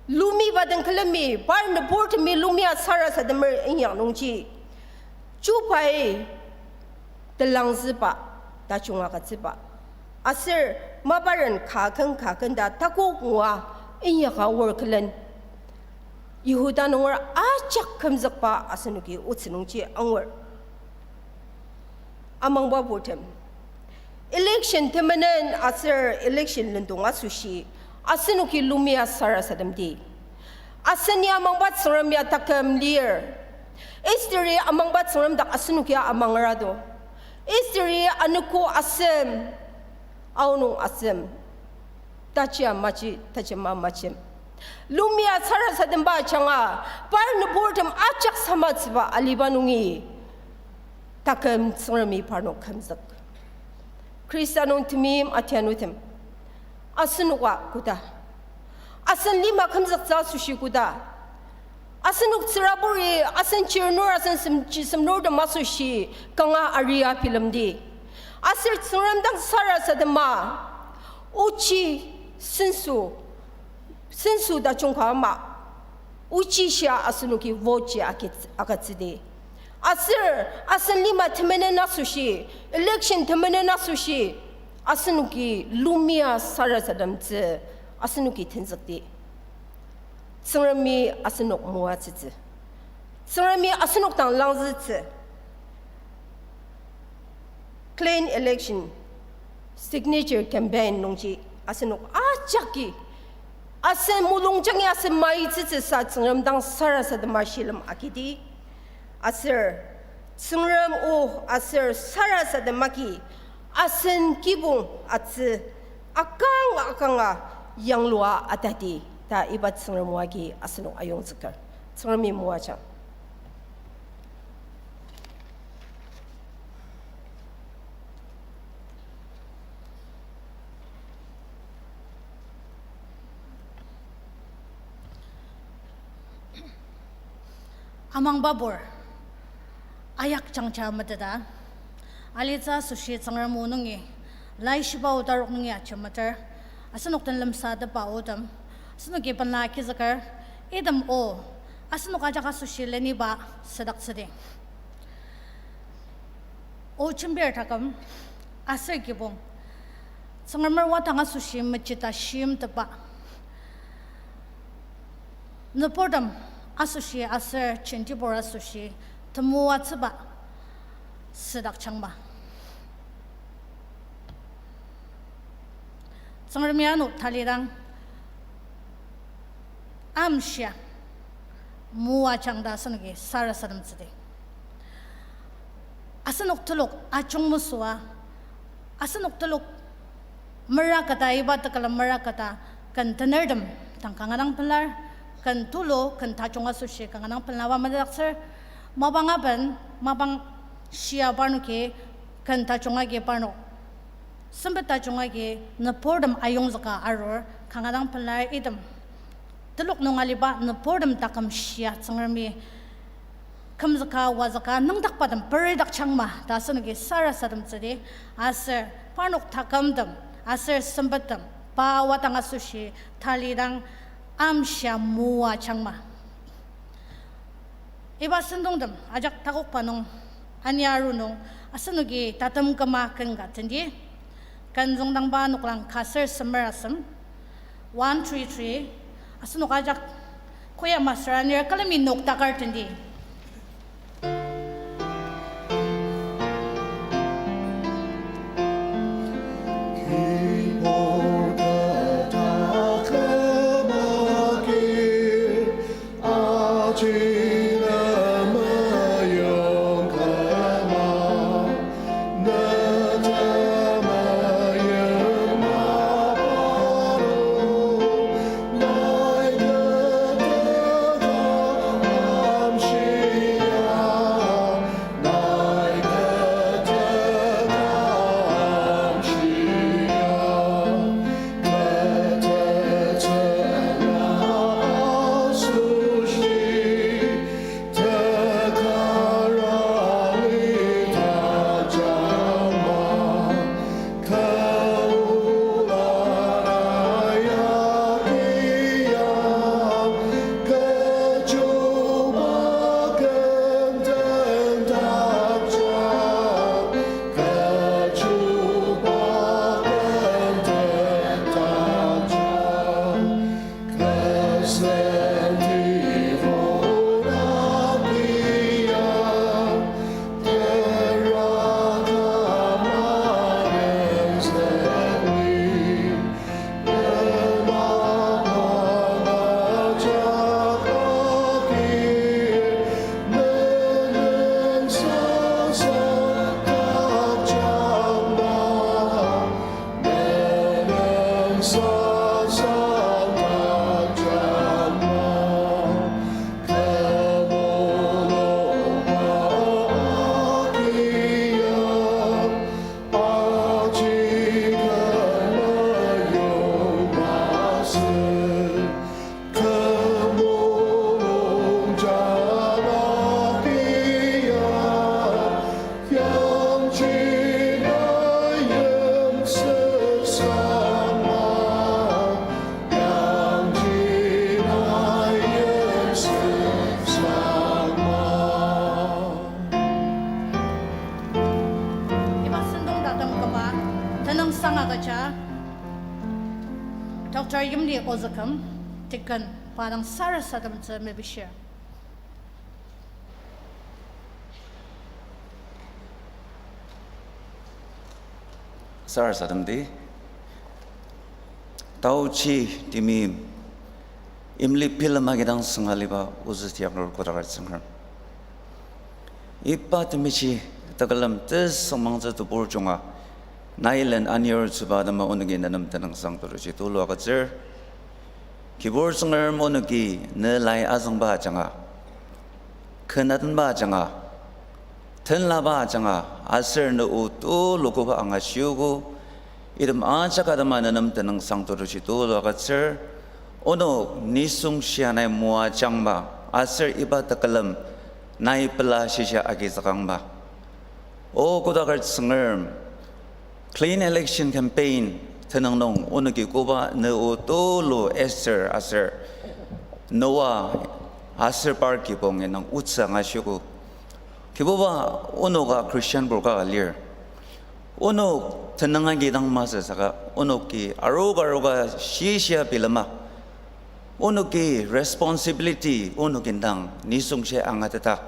lumiba den külemi par nüburtemi lumia sarasademer inyak nungji, chubai telangzüba, tajung agütsüba, aser maparen kaken kaken ta takok ngua inyaka aor külen Yihuda nunger ajak kümzükba asenoki otsü nungji angur. Amangba purtem, election temenen aser election lendong asoshi asenoki lumia sarasademdi. Asen ya amangba Tsüngrem ya taküm lir. Esteri amangba Tsüngrem dak asenoki ya amangerado. Esteri anogo asem, aonung asem, taji amaji, taji mamaji. Lumia sarasademba ajanga, par nüburtem ajak samatsüba aliba nungi taküm Tsüngremi parnok kümzük. Khrista nung temeim atianutem, asenoka koda, asen lima kümzüktsü asoshi koda, asenok tsüraburi, asen chirnur, asen sem-, chi semnurtem asoshi kanga aria bilemdi. Aser Tsüngrem dang sarasadema, ochi senso, senso tajung ka ama, ochi shia asenoki vote ji agi-, agütsüdi. Aser asen lima temenen asoshi, election temenen asoshi, asenoki lumia sarasademtsü asenoki tenzükdi. Tsüngremi asenok moatsütsü. Tsüngremi asenok dang langzütsü. Clean election, signature campaign nungji asenok ajaki asen mulungjangi asen maitsütsüsa Tsüngrem dang sarasadema shilem agidi. Aser Tsüngrem o aser sarasadem agi asen kibong atsü akang akanga yanglua atadi ta iba Tsüngrem o agi asenok ayongzüker. Tsüngremi moajang. Amangbabur, ayak jangja meteta, alitsü asoshi Tsüngrem o nungi, Laishiba o tarok nungi ajemeter, asenok den lemsatepba otem, asenoki pela kizüker, item o, asenok ajak asoshi leniba südaktsüdi. O jembir taküm, aser kibong, Tsüngremer wadang asoshi mejita shimtepba, nüburtem asoshi aser jentibur asoshi temoatsüba südakjangba. Tsüngremi ano talidang amshia moajang ta asenoki sarasademtsüdi. Asenok telok ajungmesüa, asenok telok meraketa, iba tekülem meraketa, ken tenertem dang kanga dang pelar, ken tulu, ken tajung asoshi kanga dang pelaba metetdaktsür, mapang aben, mapang shia parnoki, ken tajung agi parnok sempet tajung agi nüburtem ayongzüka arur, kanga dang pelar item telok nung aliba nüburtem taküm shia Tsüngremi kümzüka, wazüka, nüngdakbatem peridakjangma ta asenoki sarasademtsüdi, aser parnok takümtem aser sempettem pa wadang asoshi talidang amshia moajangma. Iba sentongtem ajak takokba nung ania aru nung asenoki tatem küma ken ka tendi. Ken züngdangba noklang ka ser semer asem. One three three. Asenok ajak koya masüra anir külemi noktakar tendi. Iba sentong tatem küma tenüngsang agüja, Doctor Yimli Ozüküm, deacon, pa dang sarasademtsü mepishir. Sarasademdi. Taochi timim imli bilema kidang sünga liba ozü tiak nür kodaker Tsüngrem. Iba temeshi tekülem tesüngmangtsü tebur junga, nai len anir tsüba atema onoki nenem tenüngsang tuluji tulu agütsür. Kibur Tsüngrem, onoki ne lai azüngba ajanga, ken atenba ajanga, tenlaba ajanga, aser ne o tulu koba angashiogo, item ajak atema nenem tenüngsang tuluji tulu agütsür. Onok nisung shia nai moajangma, aser iba tekülem nai pela shisa agizükangma. O kodaker Tsüngrem, clean election campaign tenüng nung onoki koba ne o tulu Esther aser Noah aser par kibong indang otsü angashiogo. Kibuba, onoka Christian burka ka lir. Onok tenüng agi dang masü saka onoki aroka aroka shishia bilema. Onoki responsibility onok indang nisung shia angateta.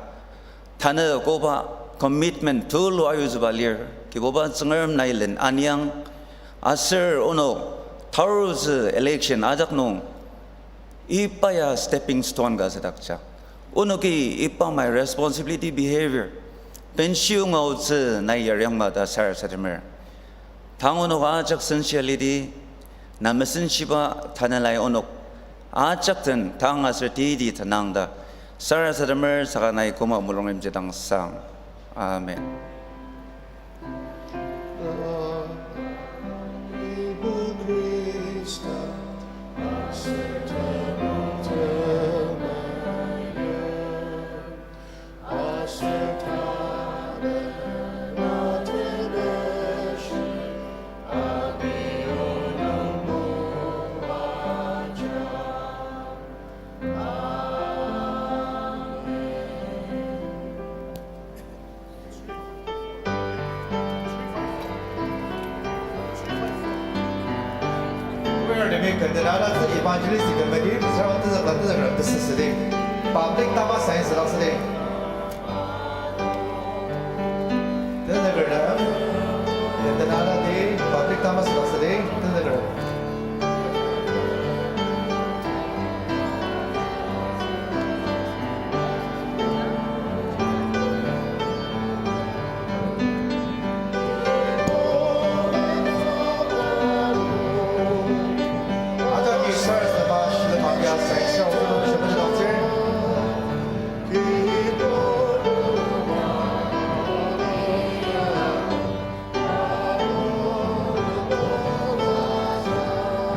Tanü koba commitment tulu ayutsüba lir, Kibuba Tsüngrem nai len aniang, aser onok tarutsü election ajak nung, iba ya stepping stone ka asüdakja. Onoki iba mai responsibility behavior, benshi ngaotsü nai yariangma ta sarasademer. Tang onok ajak senshia lidi, na mesenshiba tanelai onok ajak den tang aser titi tenang ta sarasademer saka nai koma mulung imjidang sang. Amen. Kü tenala tsü evangelist committee, mesüra tenzükla tenzüker tesüsüdi. Public tama science dak südi. Tenzüker na, kü tenala di public tama sü dak südi.